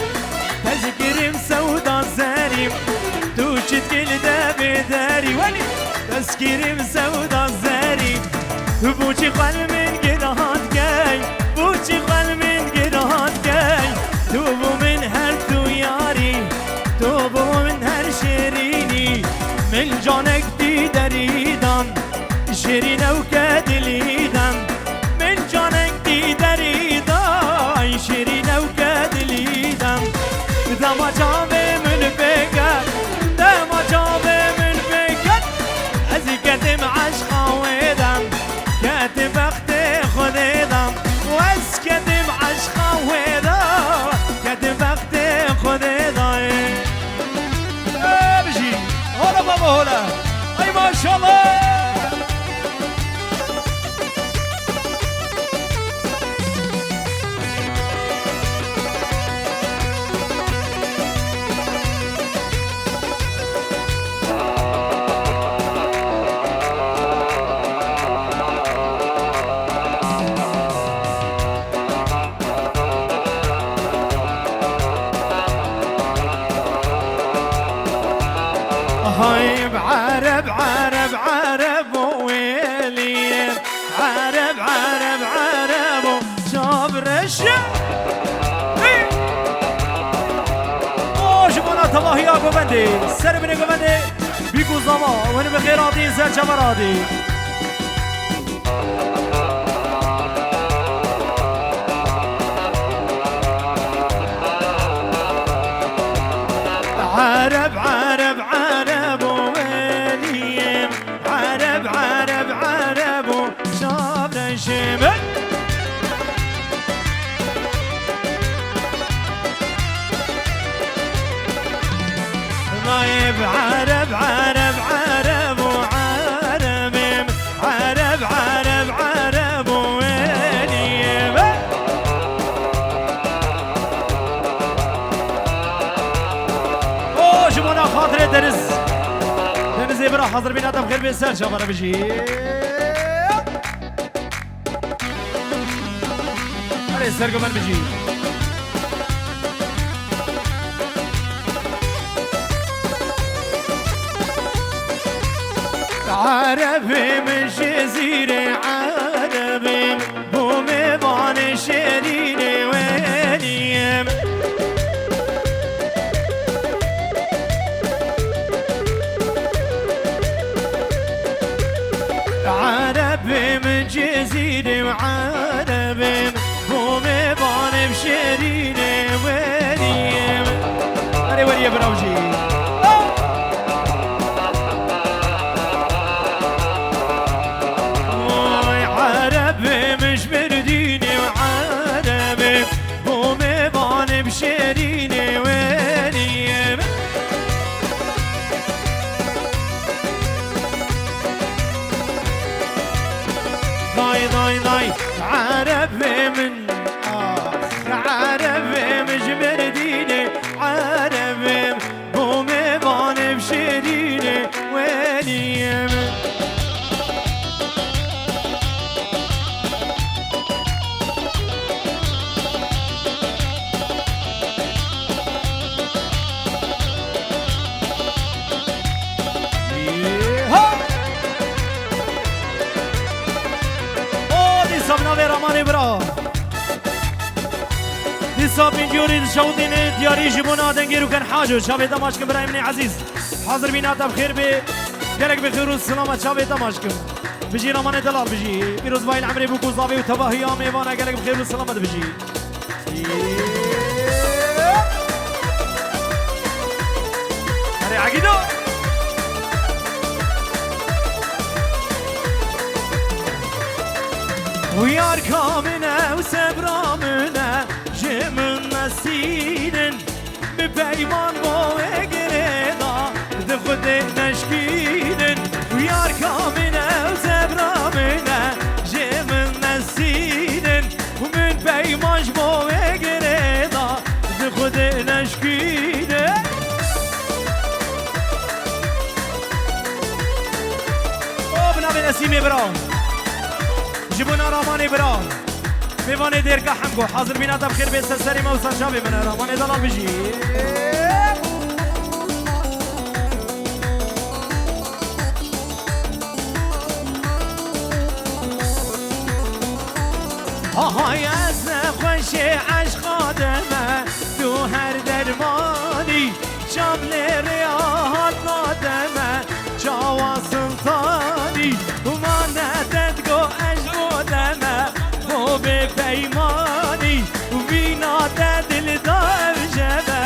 ez kirim sewda zerî. Tu çi dikê li devê derî, welî. Destkirim sewda zerî. Boçî xwe li min girahat key, boçî xwe li min girahat key. Tu bû min her tu yarî, tu bû min her şêrînî. Min canek dî derî dan, şêrîn ew ke dilî dan. Min canek dî derî dan, şêrîn ew ke dilî dan. Dema çavê min pê ket, dema çavê min pê ket, ez ê ketim eşqa wê de, ketim bextê Xwedê de, ez ketim eşqa wê de, ketim bextê Xwedê de. Ê, bijî. Hola baba, hola. Ay maşallah. Hay, bi Ereb, Ereb, Erebo weliyê. Ereb, Ereb, Erebo çavreşe. Hey! O, ji bona tevahiya govendê, ser binê govendê, bîk û zava, wen bi xêr hatî, ser çavar hatî. Ereb, Ereb, Erebo weliyê. Ereb, Ereb, Erebo çavreşê min. Nayê bi Ereb, Ereb, Erebo Erebê min. Ereb, Ereb, Erebo weliyê min. O, ji bona xatirê Deniz. Denizê bira hazir bîna, te bi xêr bê, ser çavara bijî. Erê, sergo min bijî. Erebê min, Cezîrê Erebê min, bo mêvanê şêrînê weliyê min. Erebim, bo mêvanê bi şêrînê weriyê min. Erê weriyê bira bijî. Vay Erebim, ji Mirdînê û Erebim, bo mêvanê bi şêrînê weriyê min. Day, day, day, Erebê min, ah, Erebê min ji Merdînê, Erebê min, bo mêvanê bi şêrînê weriyê min. Yeeha! O, dîsa bi navê Ramanê bira. Dîsa pêncî orî dişewitîne diyarî ji bona dengê Rûken Haco. Çavê demaşkim birayê min ê ezîz. Hazir bîna te bi xêr bê. Gelek bi xêr û silamet çavê demaşkim. Bijî Ramanê delal bijî. Pîrozbayî li emrê bûk û zavê û tevahiya mêvana gelek bi xêr û silamet bijî. Erê Egîdo. Û yarka min e û sebra min e, ji min nesînin. Bi peyman bo wê girêda, di Xwedê neşkînin. Û yarka min e û sebra min e, ji min nesînin. Û min peyman ji bo wê girêda, di Xwedê neşkînin. O, bi navê Nesîmê bira. Ji bona Ramanê bira. Mêvanê Dêrka Hemgo. Hazir bîna te bi xêr bê ser serê me û ser çavê min e. Ramanê delal bijî. Ahay ez nexweşê eşqa de me, tu her dermanî. Çam lê rêya hat nademe, çawa Sultanî. Û mane te digo ez ji bo deme, bo bê peymanî. Û vîna te dil da ev jeme,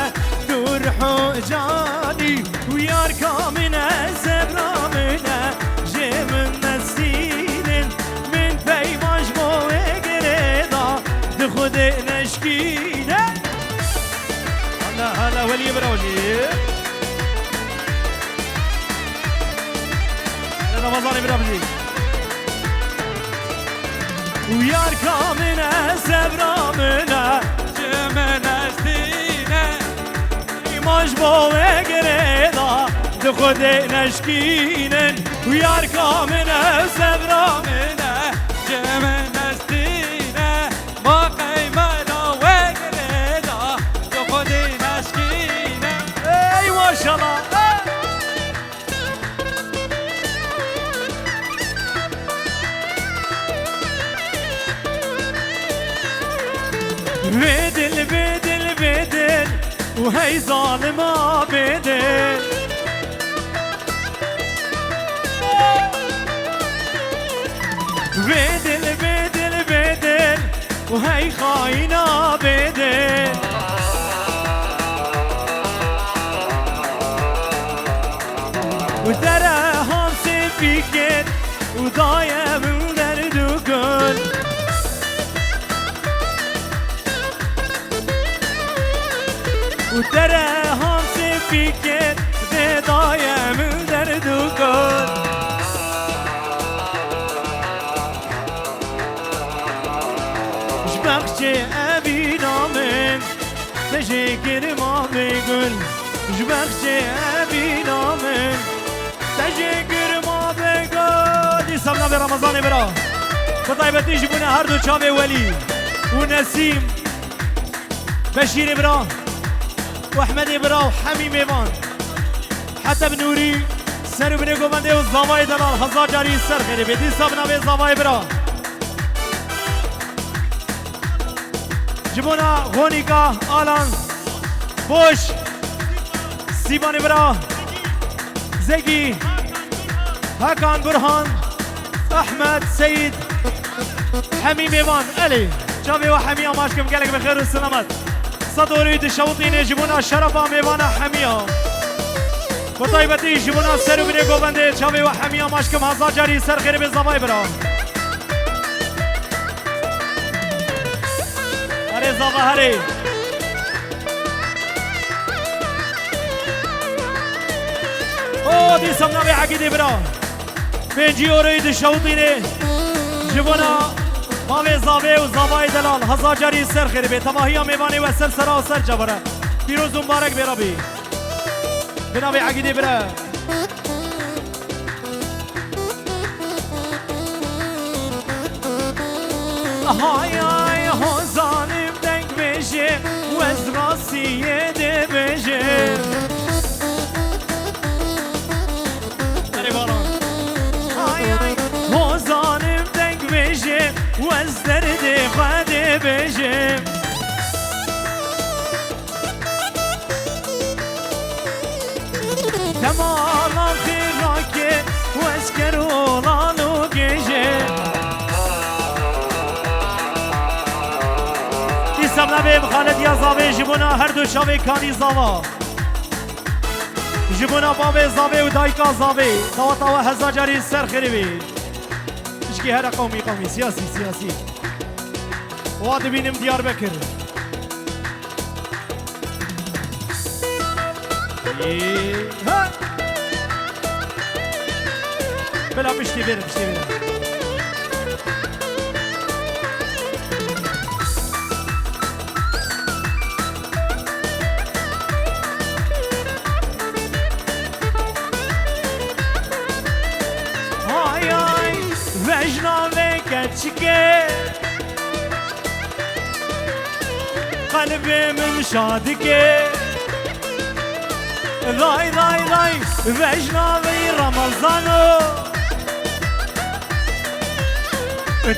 tu rih û canî. Û yarka min e sebra min e, jê min nesînin. Min peyman ji bo wê girêda, di Xwedê neşkîne. Hala, hala weliyê bira weliyê. Hala Ramazanê bira bijî. Û yarka min e, sebra min e, ji min nestîne. Îman ji bo wê girêda, di Xwedê neşkînin. Û yarka min e, sebra min e, ji min nestîne. Ma qey me da wê girêda, di Xwedê neşkîne. Ey maşallah. Vê dil, vê dil, vê dil, û hey zalima vê dil. Vê dil, vê dil, vê dil, û hey xayîna vê dil. Û dere hamsê fikir û daye min derd û gul. Û dere hamsê fikir dê daye min derd û gul. Ji bexçê evîna min te jê girma bê gul. Ji bexçê evîna min te jê girma bê gul. Dîsa bi navê Ramazanê bira. Bi taybetî ji bona her du çavê Welî û Nesîm. Beşîrê bira û Ehmedê bira û hemî mêvan. Heta bi Nûrî, ser û binê govendê û zavayê delal hezar carî ser xêrê bê. Dîsa bi navê zavayê bira. Ji bona Xonîka, Alan, Boş, Sîbanê bira, Zegî, Hakan, Burhan, Ehmed, Seyîd, Hemî mêvan, elê. Çavê we hemiya maç kim, gelek bi xêr û selamet. Sed orî dişewitînê ji bona şerefa mêvana hemiya. Bi taybetî ji bona ser û binê govendê, çavê we hemiya maç kim, hezar carî ser xêrê bê zavayê bira. Herê zava herê. O, dîsa navê Egîdê bira. Pêncî oreyî dişewitînê. Ji bona bavê zavê û zavayê delal. Hezar carî ser xêrê bê. Tevahiya mêvanê we ser sera û ser cevere. Pîroz û mibarek bê Rabî. Bi navê Egîdê bira. Hay hay, hozanim deng bêje, wez rastiyê dê bêje. Erê baran. Hay hay, hozanim deng bêje, wez derdê xwe dê bêje. Demalan xêrake, wez ker olan û gêje. Dîsa navê bi xaletiya zavê ji bona her du çavê kanî zava. Ji bona bavê zavê û dayika zavê. Daweta we hezar carî ser xêrê bê. Pişkî here qewmî qewmî, siyasî siyasî. Wa dibînim Diyarbekir. Yee, ha! Bila piştî bêre, piştî bêre. Hay hay, vejna ve keçike. Qelbê min şadike. Lay lay lay, vejna vey Ramazano.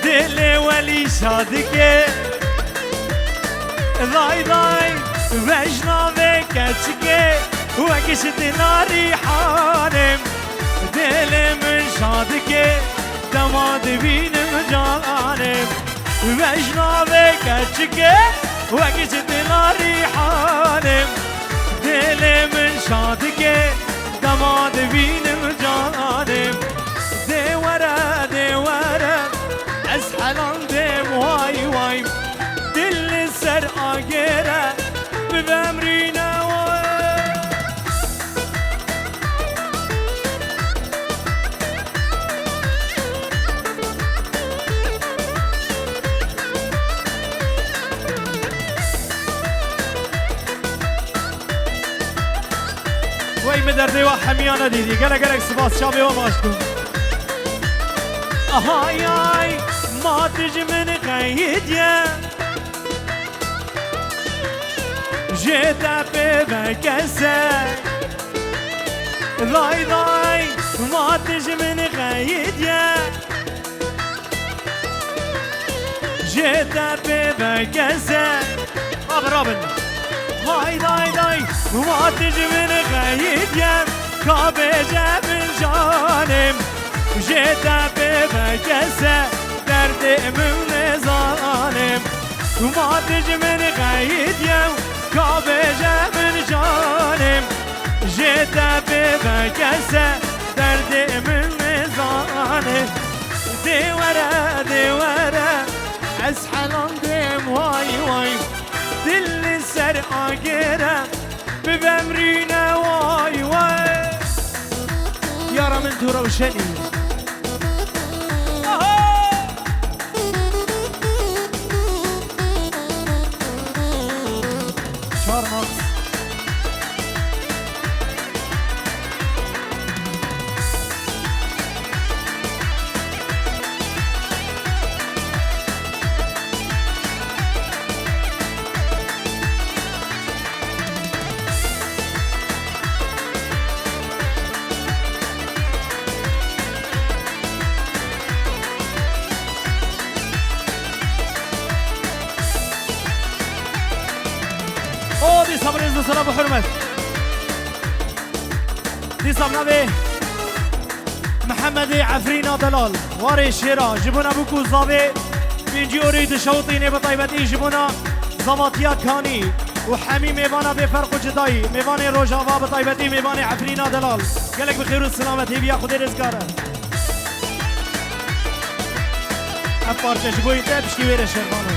Dilê welî şadike. Lay lay, vejna vê keçike. Wek ji dila rîhanim. Dilê min şadike. Dema dibînim canim. Vejna vê keçike, wek ji dila rîhanim. Dilê min şadike, dema dibînim canim. Dê were, dê were, ez helan dêm way way. Dil li ser agêre, bibem rîne way. Wey, min derdê wa hemiya nedîtî. Gelek gelek spas, çavê wa maç bû. Ahay ay, ma tu ji min qeyîdiye. Jê te pê vekese. Lay lay, ma tu ji min xeyîdiye. Jê te pê vekese. Rabin, rabin. Hay day day, ma tu ji min xeyîdiye. Ka bêje min canim. Jê te pê vekese. Derdê min nêzanim. Ma tu ji min xeyîdiye, ka bêje min canim. Jê te pê vekese, derdê min nêzanim. Dê were, dê were, ez helan dêm way way. Dil li ser agêre, bibem rîne way way. Yara min tu rewşenî. Aha! Çarmaks. O, dîsa birêz li sera bi hurmet. Dîsa navê Mihemedê Efrîna Delal, warê şêra, ji bona bûk û zavê, Pêncî orê dişewitînê bi taybetî ji bona Zavatiya Kanî û hemî mêvana bê ferq û cudayî, mêvanê Rojava, bi taybetî mêvanê Efrîna Delal. Gelek bi xêr û selamet, hêviya Xwedê rizgar e. Ev parçe ji bo te piştî wê re şervan e.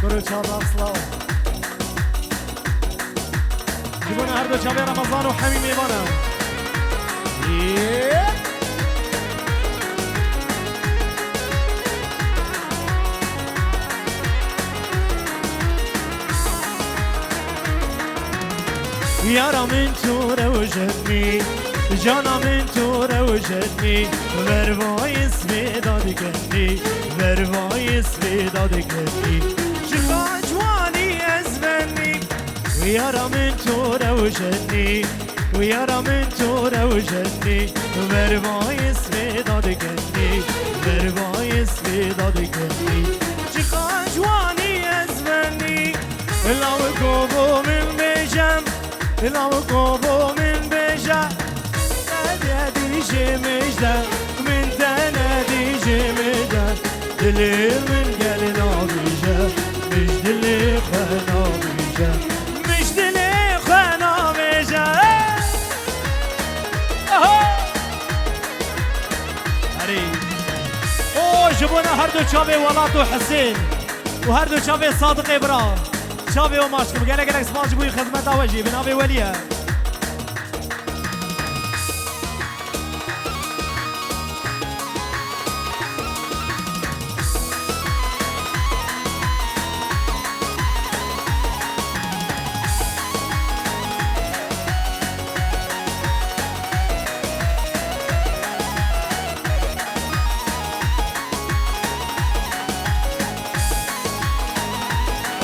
Kuro çavan silav. Ji bona her du çavê Remezan û hemî mêvan e. Yê! Yara min tu rewşenî, cana min tu rewşenî, vervayis vê dadikenî, vervayis vê dadikenî. Çiqa ciwanî ez benî, yara min tu rewşenî, yara min tu rewşenî, vervayis vê dadikenî, vervayis vê dadikenî. Çiqa ciwanî ez benî. Lawiko bo min bêje, lawiko bo min bêje. Te nedîjê mijde, min te nedîjê mijde. Dilê min gel nabêje, mij dilê xwe nabêje. Mij dilê xwe nabêje. Aha! Erê. O, ji bona her du çavê Welat û Hisên. û her du çavê Sadiqê bira. Çavê we maç kim. Gelek gelek spas ji bo xizmeta we jî. Bi navê Welî ye.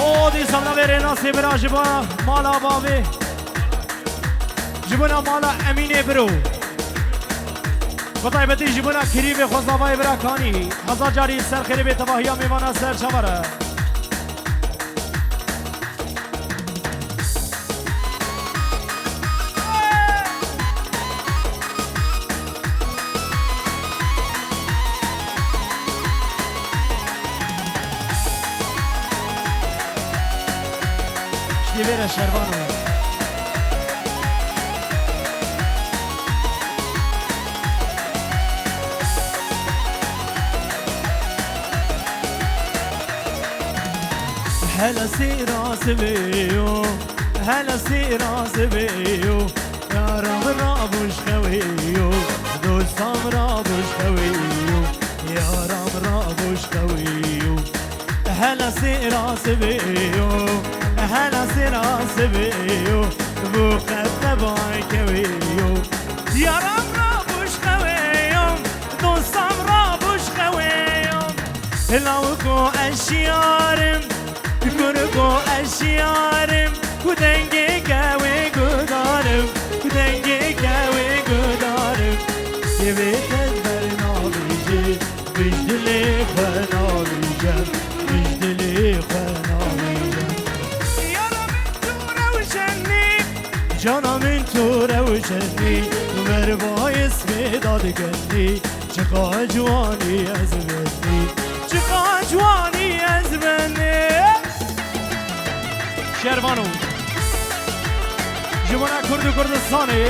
O dîsa navê Rênasê bira ji bo mala bavê. Ji bona mala Emînê biro. Bi taybetî ji bona kirîvê xwezavayê bira Kanî. Hezar carî ser xêrê bê tevahiya mêvana ser çavar e. Piştî vê re şervan e. Hele sêra sibê yo, hele sêra sibê yo. Yaram rabûş xewê yo, dostam rabûş xewê yo. Yaram rabûş xewê yo. Hele sêra sibê yo, hele sêra sibê yo. Bu qet te bay kewê yo. Yaram rabûş xewê yo, dostam rabûş xewê yo. Lawiko ez şiyarim, kuriko ez şiyarim, ku dengê kewê gudarim, ku dengê kewê gudarim. Yê vê tedber nabêjê, mij dilê xwe nabêje, mij dilê xwe nabêje. Yara min tu rewşenî, cana min tu rewşenî, vervayis vê dadikenî. Çiqa ciwanî ez benî, çiqa ciwanî ez benî. Şervano. Ji bona Kurd û Kurdistanê.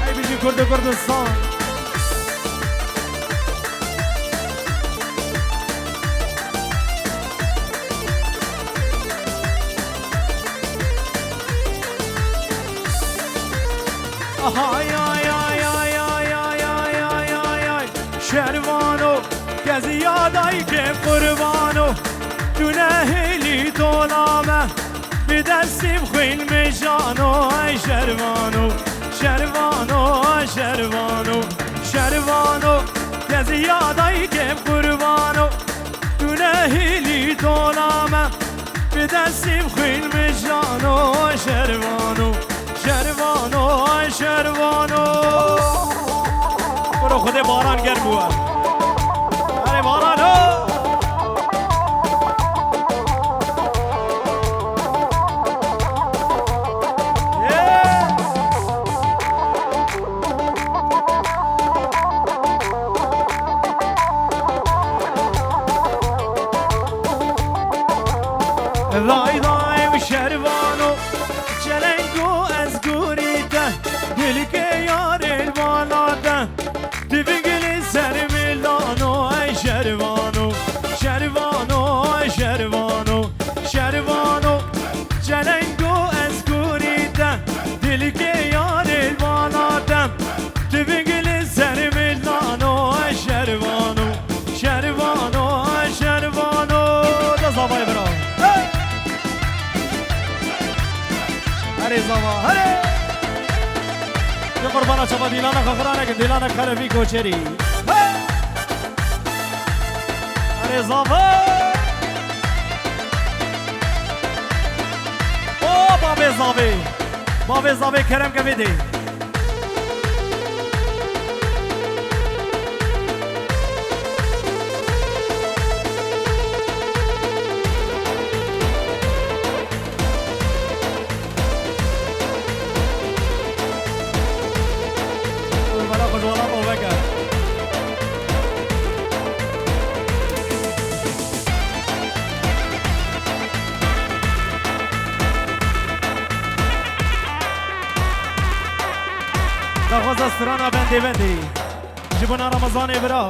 Ey bijî Kurd û Kurdistan. Ay, ay, ay. Şervano, keziya dayikê qurbano, tu nehêlî tola me, bi destî bixwîn mijano, ay Şervano, Şervano, ay Şervano, Şervano, keziya dayikê qurbano. Tu nehêlî tola me, bi destî bixwîn mijano, Şervano, Şervano, ay Şervano. Kuro Xwedê baran germ bû. Erê baran o. Çava dîlana xaxiranek, dîlana xelefî koçerî. Hey! Erê zave! O bavê zavê! Bavê zavê kerem ke vê dê. Bala xwe ji welat ove ke. Daxwaza strana bendê bendê. Ji bona Remezanê bira.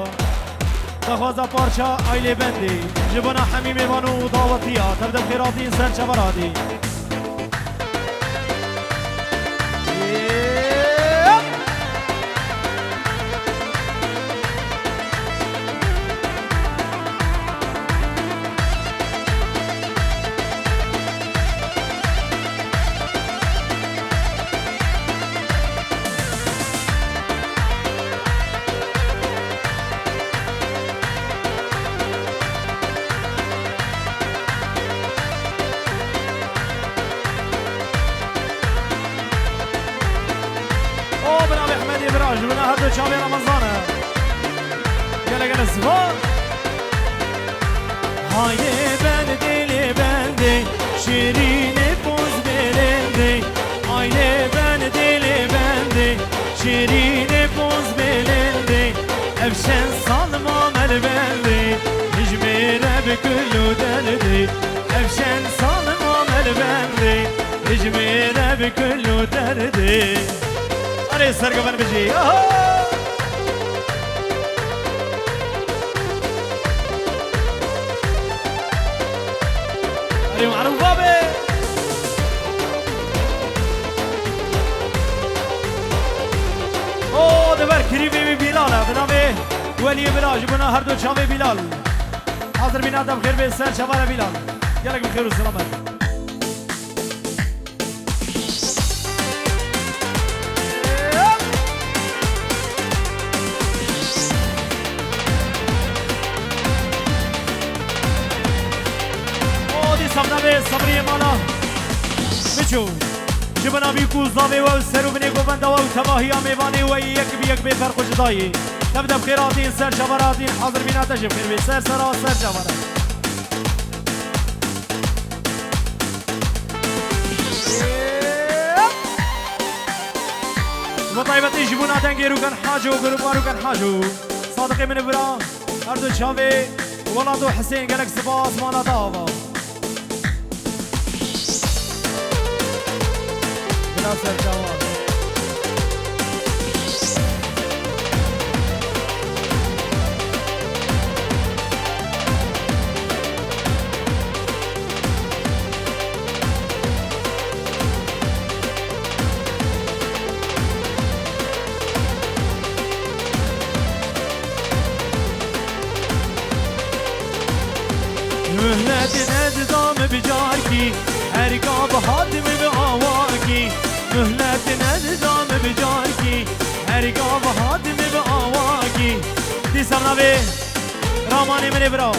Daxwaza parça ailê bendê. Ji bona hemî mêvan û dawetiya. Tev de bi xêr hatîn ser çava radî. O, bi navê Hemedê Bira, ji bona her du çavê Remezan e. Gele gele ziva. Hayê bendê lê bendê, şirînê poz belendê. Hayê bendê lê bendê, şirînê poz belendê. Ev şen sal ma melbendê, hijmêre bi kul û derdê. Ev şen sal ma melbendê, hijmêre bi kul û derdê. Erê sergivan bijî. Aha! Erê marûfa be. O, di ber kirîvê wî Bîlal e, bi navê Weliyê Bira, ji bona her du çavê Bîlal. Hazir bîna te bi xêr bê ser çavara Bîlal. Gelek bi xêr û selamet. O, dîsa bi navê Sebriyê Mala Miço. Ji bona bîk û zavê we û ser û binê govenda we û tevahiya mêvanê we yê yek bi yek bê ferq û cida yê. Tev de bi xêr hatîn, ser çava re hatîn, hazir bîna te jî bi xêr bê, ser sera, ser çava re. Bi taybetî ji bona dengê Rûken Haco, grûpa Rûken Haco. Sadiqê min ê bira, her du çavê Welat û Hisên, gelek spas, mala te ava. Bila ser çavan. Muhlet nedida min bi carkî, her gav hat min bi awakî. Muhlet nedida min bi carkî, her gav hat min bi awakî. Dîsa navê Ramanê min ê bira.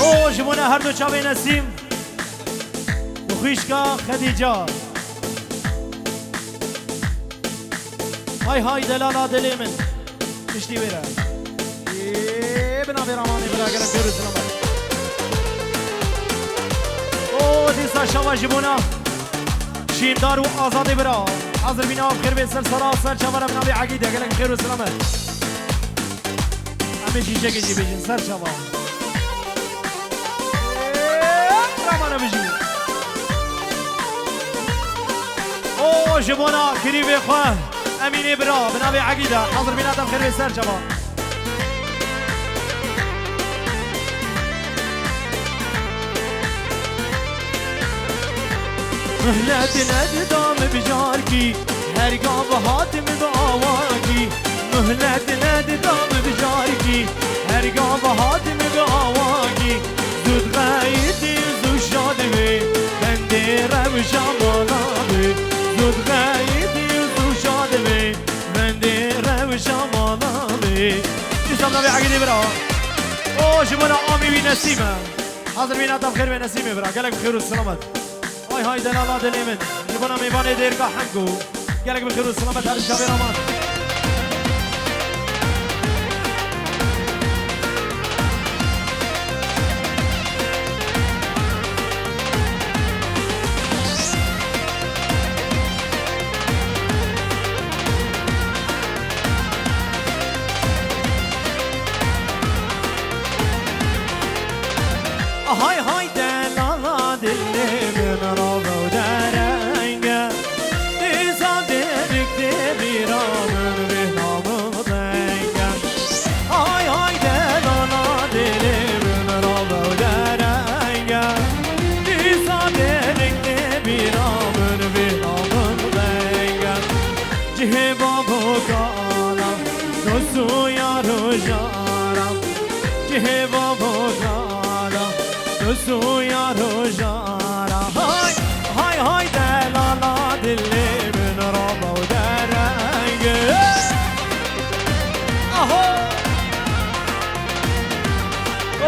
O, ji bona her du çavê Nesîm û xwîşka Xedîca. Hay hay delala dilê min. Piştî wê re. Ê, bi navê Ramanê bira gelek pêro selamet. O, dîsa şava ji bona Şîndar û Azadê bira. Hazir bîna xêr bê ser sera, ser çava re bi navê Egîde gelek xêr û selamet. Em ê cîcekê jî bêjin ser çava. Ramana bijî. O ji bona kirîvê xwe Emînê bira, bi navê Egîda, hazir bîna te bi xêr bê ser çava. Muhlet nedida min bi carkî, her gav hat min bi awakî. Muhlet nedida min bi carkî, her gav hat min bi awakî. Zû dixeyitî, zû şad bî, bendê rewşa mala bî. Tu dixeyî dîz û şad bî, vendê rewşa mala bî. Dîsa navê Egîdî bira. O ji bona amî wî Nesîm e. Hazir bîna te bi xêr ve Nesîmê bira. Gelek bi xêr û selamet. Hay hay delala dilê min. Ji bona mêvanê dêrka Hemko. Gelek bi xêr û selamet her şavê raman. Hay hay delala dilê min rava û derenge. Dîsa dêrik tê bîra min bêhna min denge. Hay hay delala dilê min rava û derenge. Dîsa dêrik tê bîra min bêhna min denge. Cihê bavo kala, dost û yar û jara. Cihê bavo kala, dost û yar û jara. Hay, hay, hay, delala dilê min rava û derenge. Aho!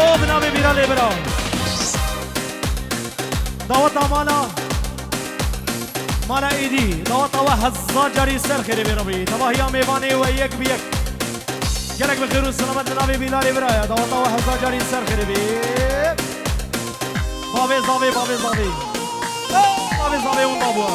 O, bi navê Bîralê bira. Daweta mala, mala Êdî, daweta we hezar carî ser xêrê bê Rebî. Tevahiya mêvanê we yek bi yek. Gelek bi xêr û selamet li navê Bîlalê biraya. Daweta we hezar carî ser xêrê bê. Bavê zavê, bavê zavê. Oh, bavê zavê winda bû.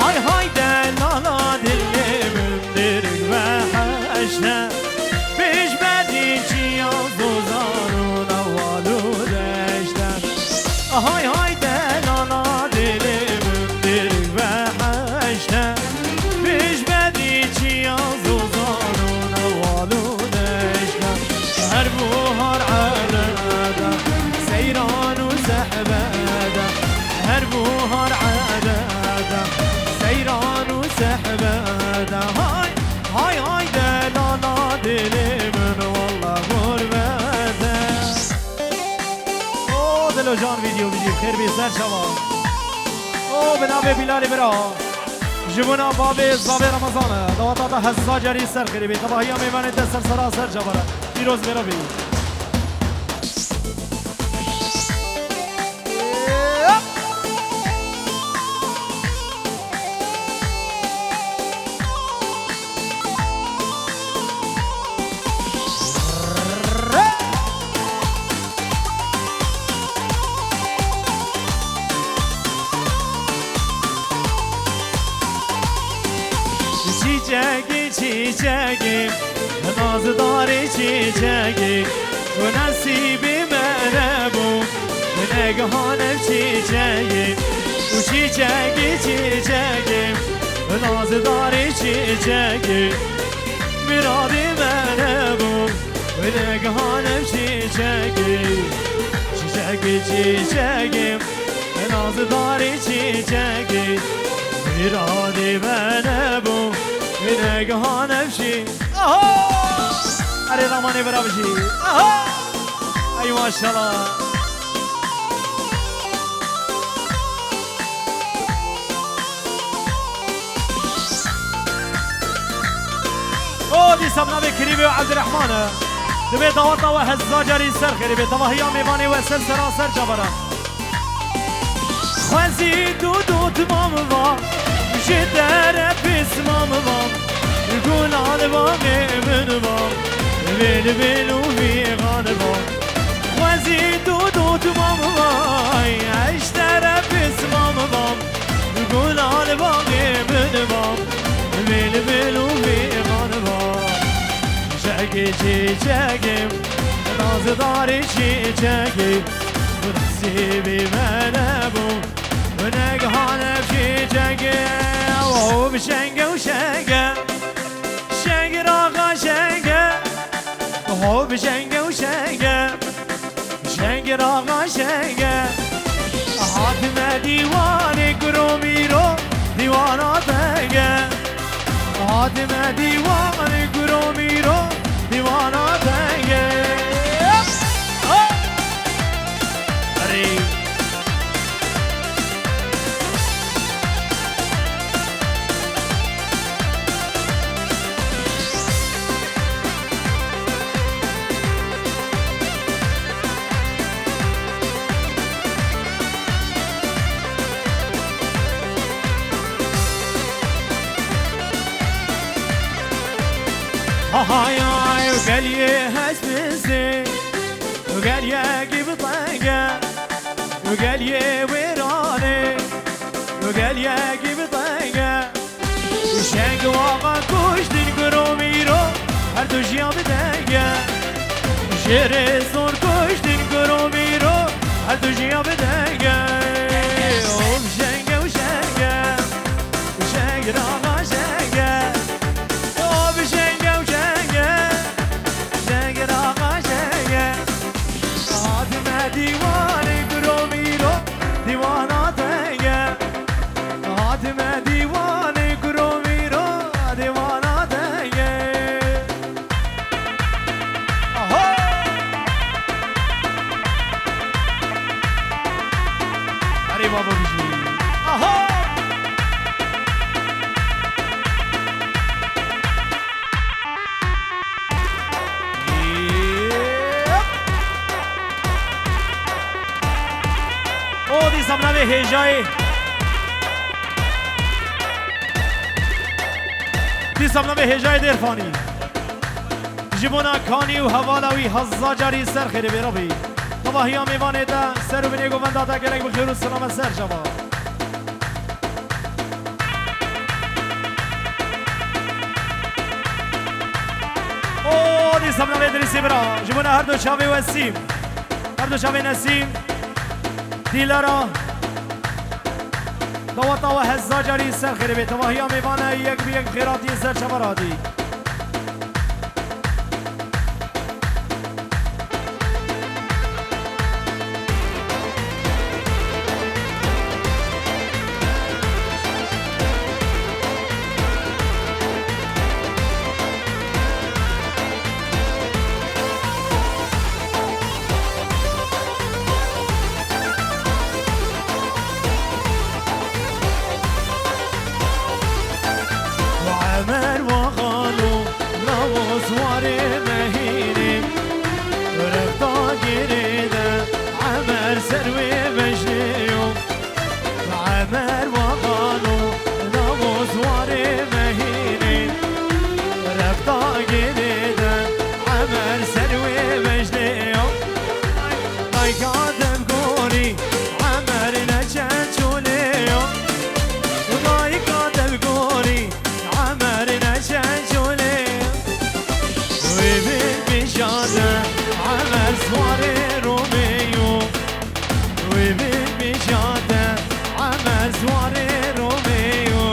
Hay hay delala dilê min dêrik ve heşte. Pêşberî çiya zozan û newal û deşte. Hay hay delala dilê min dêrik ve heşte. Pêşberî çiya zozan û newal û deşte. Her buhar elede, seyran û zehbede. Her buhar elede, seyran û zehbede. Hay, hay, hay, delala dilê min, wallah gurbete. O Dilojan video bijî, xêr bî ser çava. O bi navê Bîlalê bira. Ji bona bavê zavê Remezan e. Daweta te hezar carî ser xêrê bê. Tevahiya mêvanê te ser sera ser çava re. Pîroz bê Rebî. Çîçekî, çîçekî, nazdarî çîçekî, û nesîbî me nebû, û negihan ev çîçekî, û çîçekî, çîçekî, nazdarî çîçekî, miradî me nebû, û negihan ev çîçekî, çîçekî, çîçekî, nazdarî çîçekî, miradî me nebû, negihan ev çî. Aha! Erê ramanê bira bijî. Aha! Ey maşallah. O dîsa bi navê Kirîbê û Evdirehman e. Divê daweta we hezar carî ser xêrê bê. Tevahiya mêvanê we ser sera ser çava re. Xwezî dû dû dimam va, ji te re pêsmam va. Gulan va, mêmin va, vêl vêl û vîxan va. Xwezî dû dû dimam va, ji te re pêsmam va. Gulan va, mêmin va, vêl vêl û vîxan va. Çiçekî, çiçekî, nazdarî çiçekî, nasîbî me nebû, negihan ev çiçekî. Ho bi şenge û şenge, şenge raxa şenge, ho bi şenge û şenge. Şenge raxa şenge, hatime dîwanê guromîro dîwana denge. Hatime dîwanê guromîro dîwana denge. Gel yekî bi tenge, gel yê wêranê, gel yekî bi tenge. Şeng waxa kuştin guro mîro, her du jiya bi denge. Jêrê zor kuştin guro mîro, her du jiya bi denge. Of jenge û jenge, jeng raxa jenge. Of jenge û jenge, jeng raxa jenge. Hatime dîwanê guro mîro, dîwana te ye. Hatime dîwanê guro mîro, dîwana te ye. Aho! Erê baba bijî. Aho! O dîsa bi navê hêjayê. Dîsa bi navê hêjayê Dêrfanî. Ji bona Kanî û hevala wî hezar carî ser xêrê bê Rabî. Tevahiya mêvanê te ser û binê govenda te gelek bi xêr û selamet ser çava. O dîsa bi navê Dirîsê bira, ji bona her du çavê Wesîm, her du çavê Nesîm, Dîlara, daweta we hezar carî ser xêrê bê. Tevahiya mêvane yek bi yek bi xêr hatiye ser çava radî. Emer waxalo, navo siwarê mehînê, rexta gêrê de Emer ser wê vejliyo. Emer waxalo, navo siwarê mehînê, rexta gêrê de Emer ser wê vejliyo. Dayka devgorî, Emer ne çeçolê yo. Dayka devgorî, Emer ne çeçolê yo. Wê bin bijade, Emer siwarê Romê yo. Wê bin bijade, Emer siwarê Romê yo.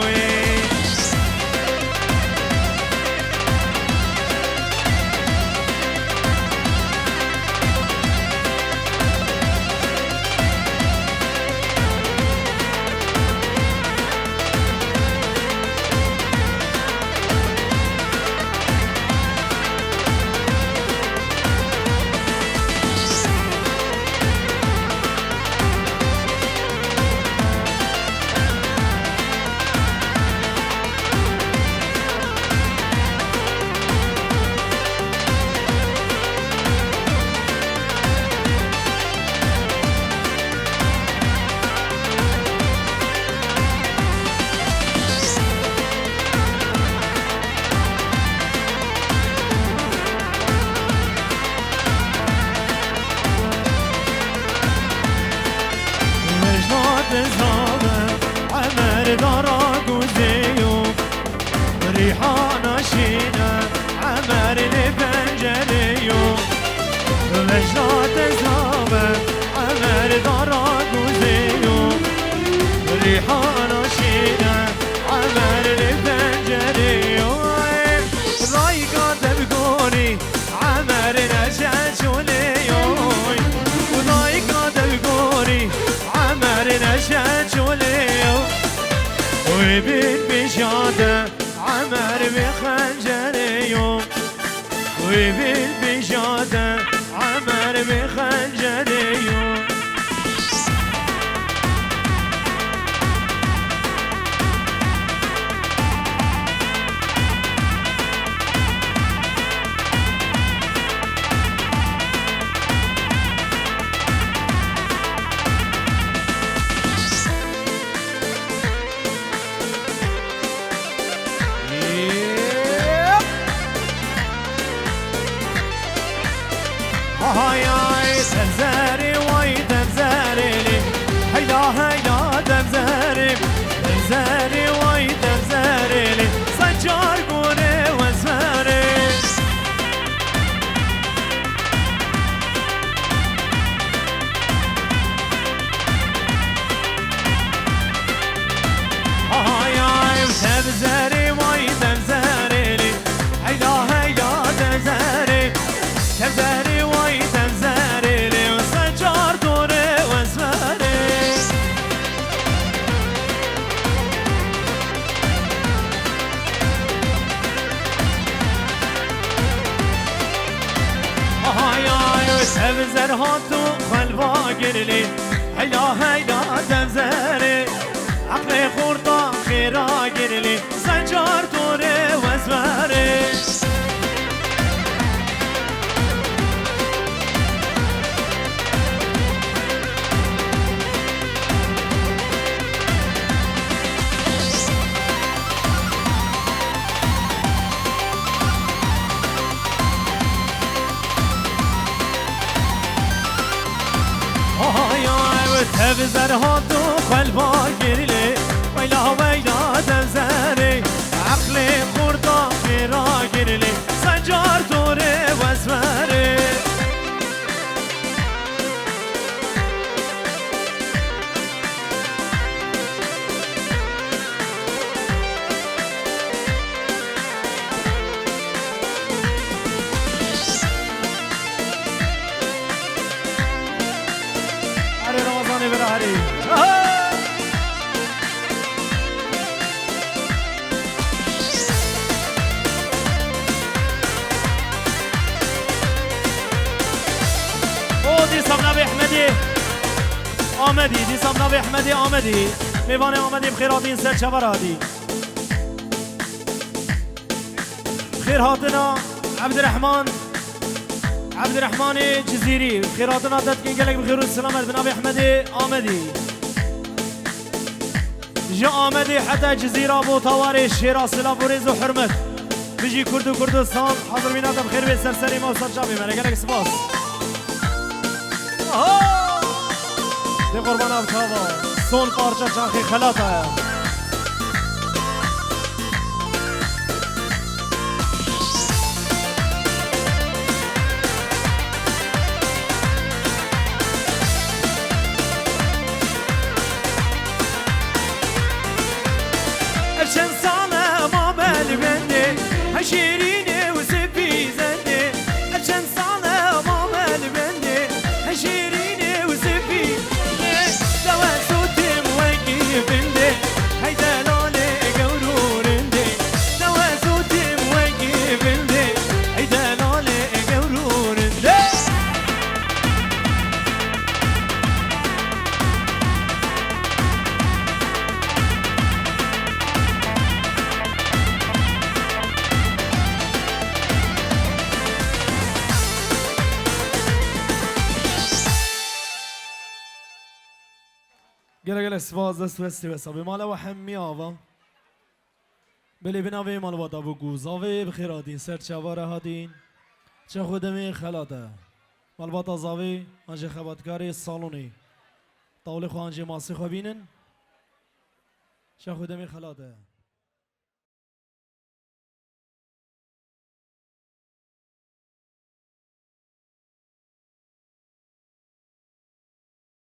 Mecnat zabe, Emer dara guzeyo. Rîhana şîne, Emer lê pencereyo. Vejna te zabe, Emer dara guzeyo. Rîhana şîne, Emer lê pencereyo. Rayka devgorî, Emer neşe çoleyo. Rayka devgorî, Emer neşe çoleyo. Oy bin bijade, Emer bi xencereyo. Wê bin bijade, Emer bi xencereyo. Ay ay, demzerê way demzerê lê, heyla heyla demzerê, demzerê way demzerê lê, sencar gore wezverê. Ay ay, demzerê way demzerê lê, heyla heyla demzerê. Kevzerê way tevzerê lê, sencar gore wezverê. Ay ay, tevzer hat û xelva gir lê, heyla heyla tevzerê. Eqlê xurta xêra gir lê, sencar gore wezverê. Ay ay, we tev zer hat û xelva gir lê, weyla weyla demzerê. Eqlê xurta xêra gir lê, sencar gore wezverê. Erê Ramazanê bira herî. O dîsa bi navê Ehmedê Amedî, dîsa bi navê Ehmedê Amedî. Mêvanê Amedî bi xêr hatîn ser çava re hatî. Xêr hatina Ebdirehman, Ebdirehmanê Cizîrî. Xêr hatina te dikin gelek bi xêr û selamet bi navê Ehmedê Amedî. Ji Amedê heta Cizîra bo tawarê şêra silav û rêz û hurmet. Bijî Kurd û Kurdistan, hazir mîna te bi xêr bê ser serê me û ser çavê me re. Gelek spas. Aha! Dê qurbana bi çava. Son parça çaxê xelata ye. Ev çend sal e mame li bendê, he şêrînê û spî zendê. Ev çend sal e mame li bendê, he şêrînê û spî zendê. Dewe sotêm wekî bindê, hey delalê gewr û rindê. Dewe sotêm wekî bindê, hey delalê gewr û rindê. Gelek gelek spas, dest westê we sabê. Mala we hemî ava. Belê bi navê malbata bû ku zavê bi xêr hatîn, ser çava re hatîn. Çax û demê xelat e. Malbata zavê, an jî xebatkarê salonê. Tawlê xwe an jî masê xwe bînin. Çax û demê xelat e.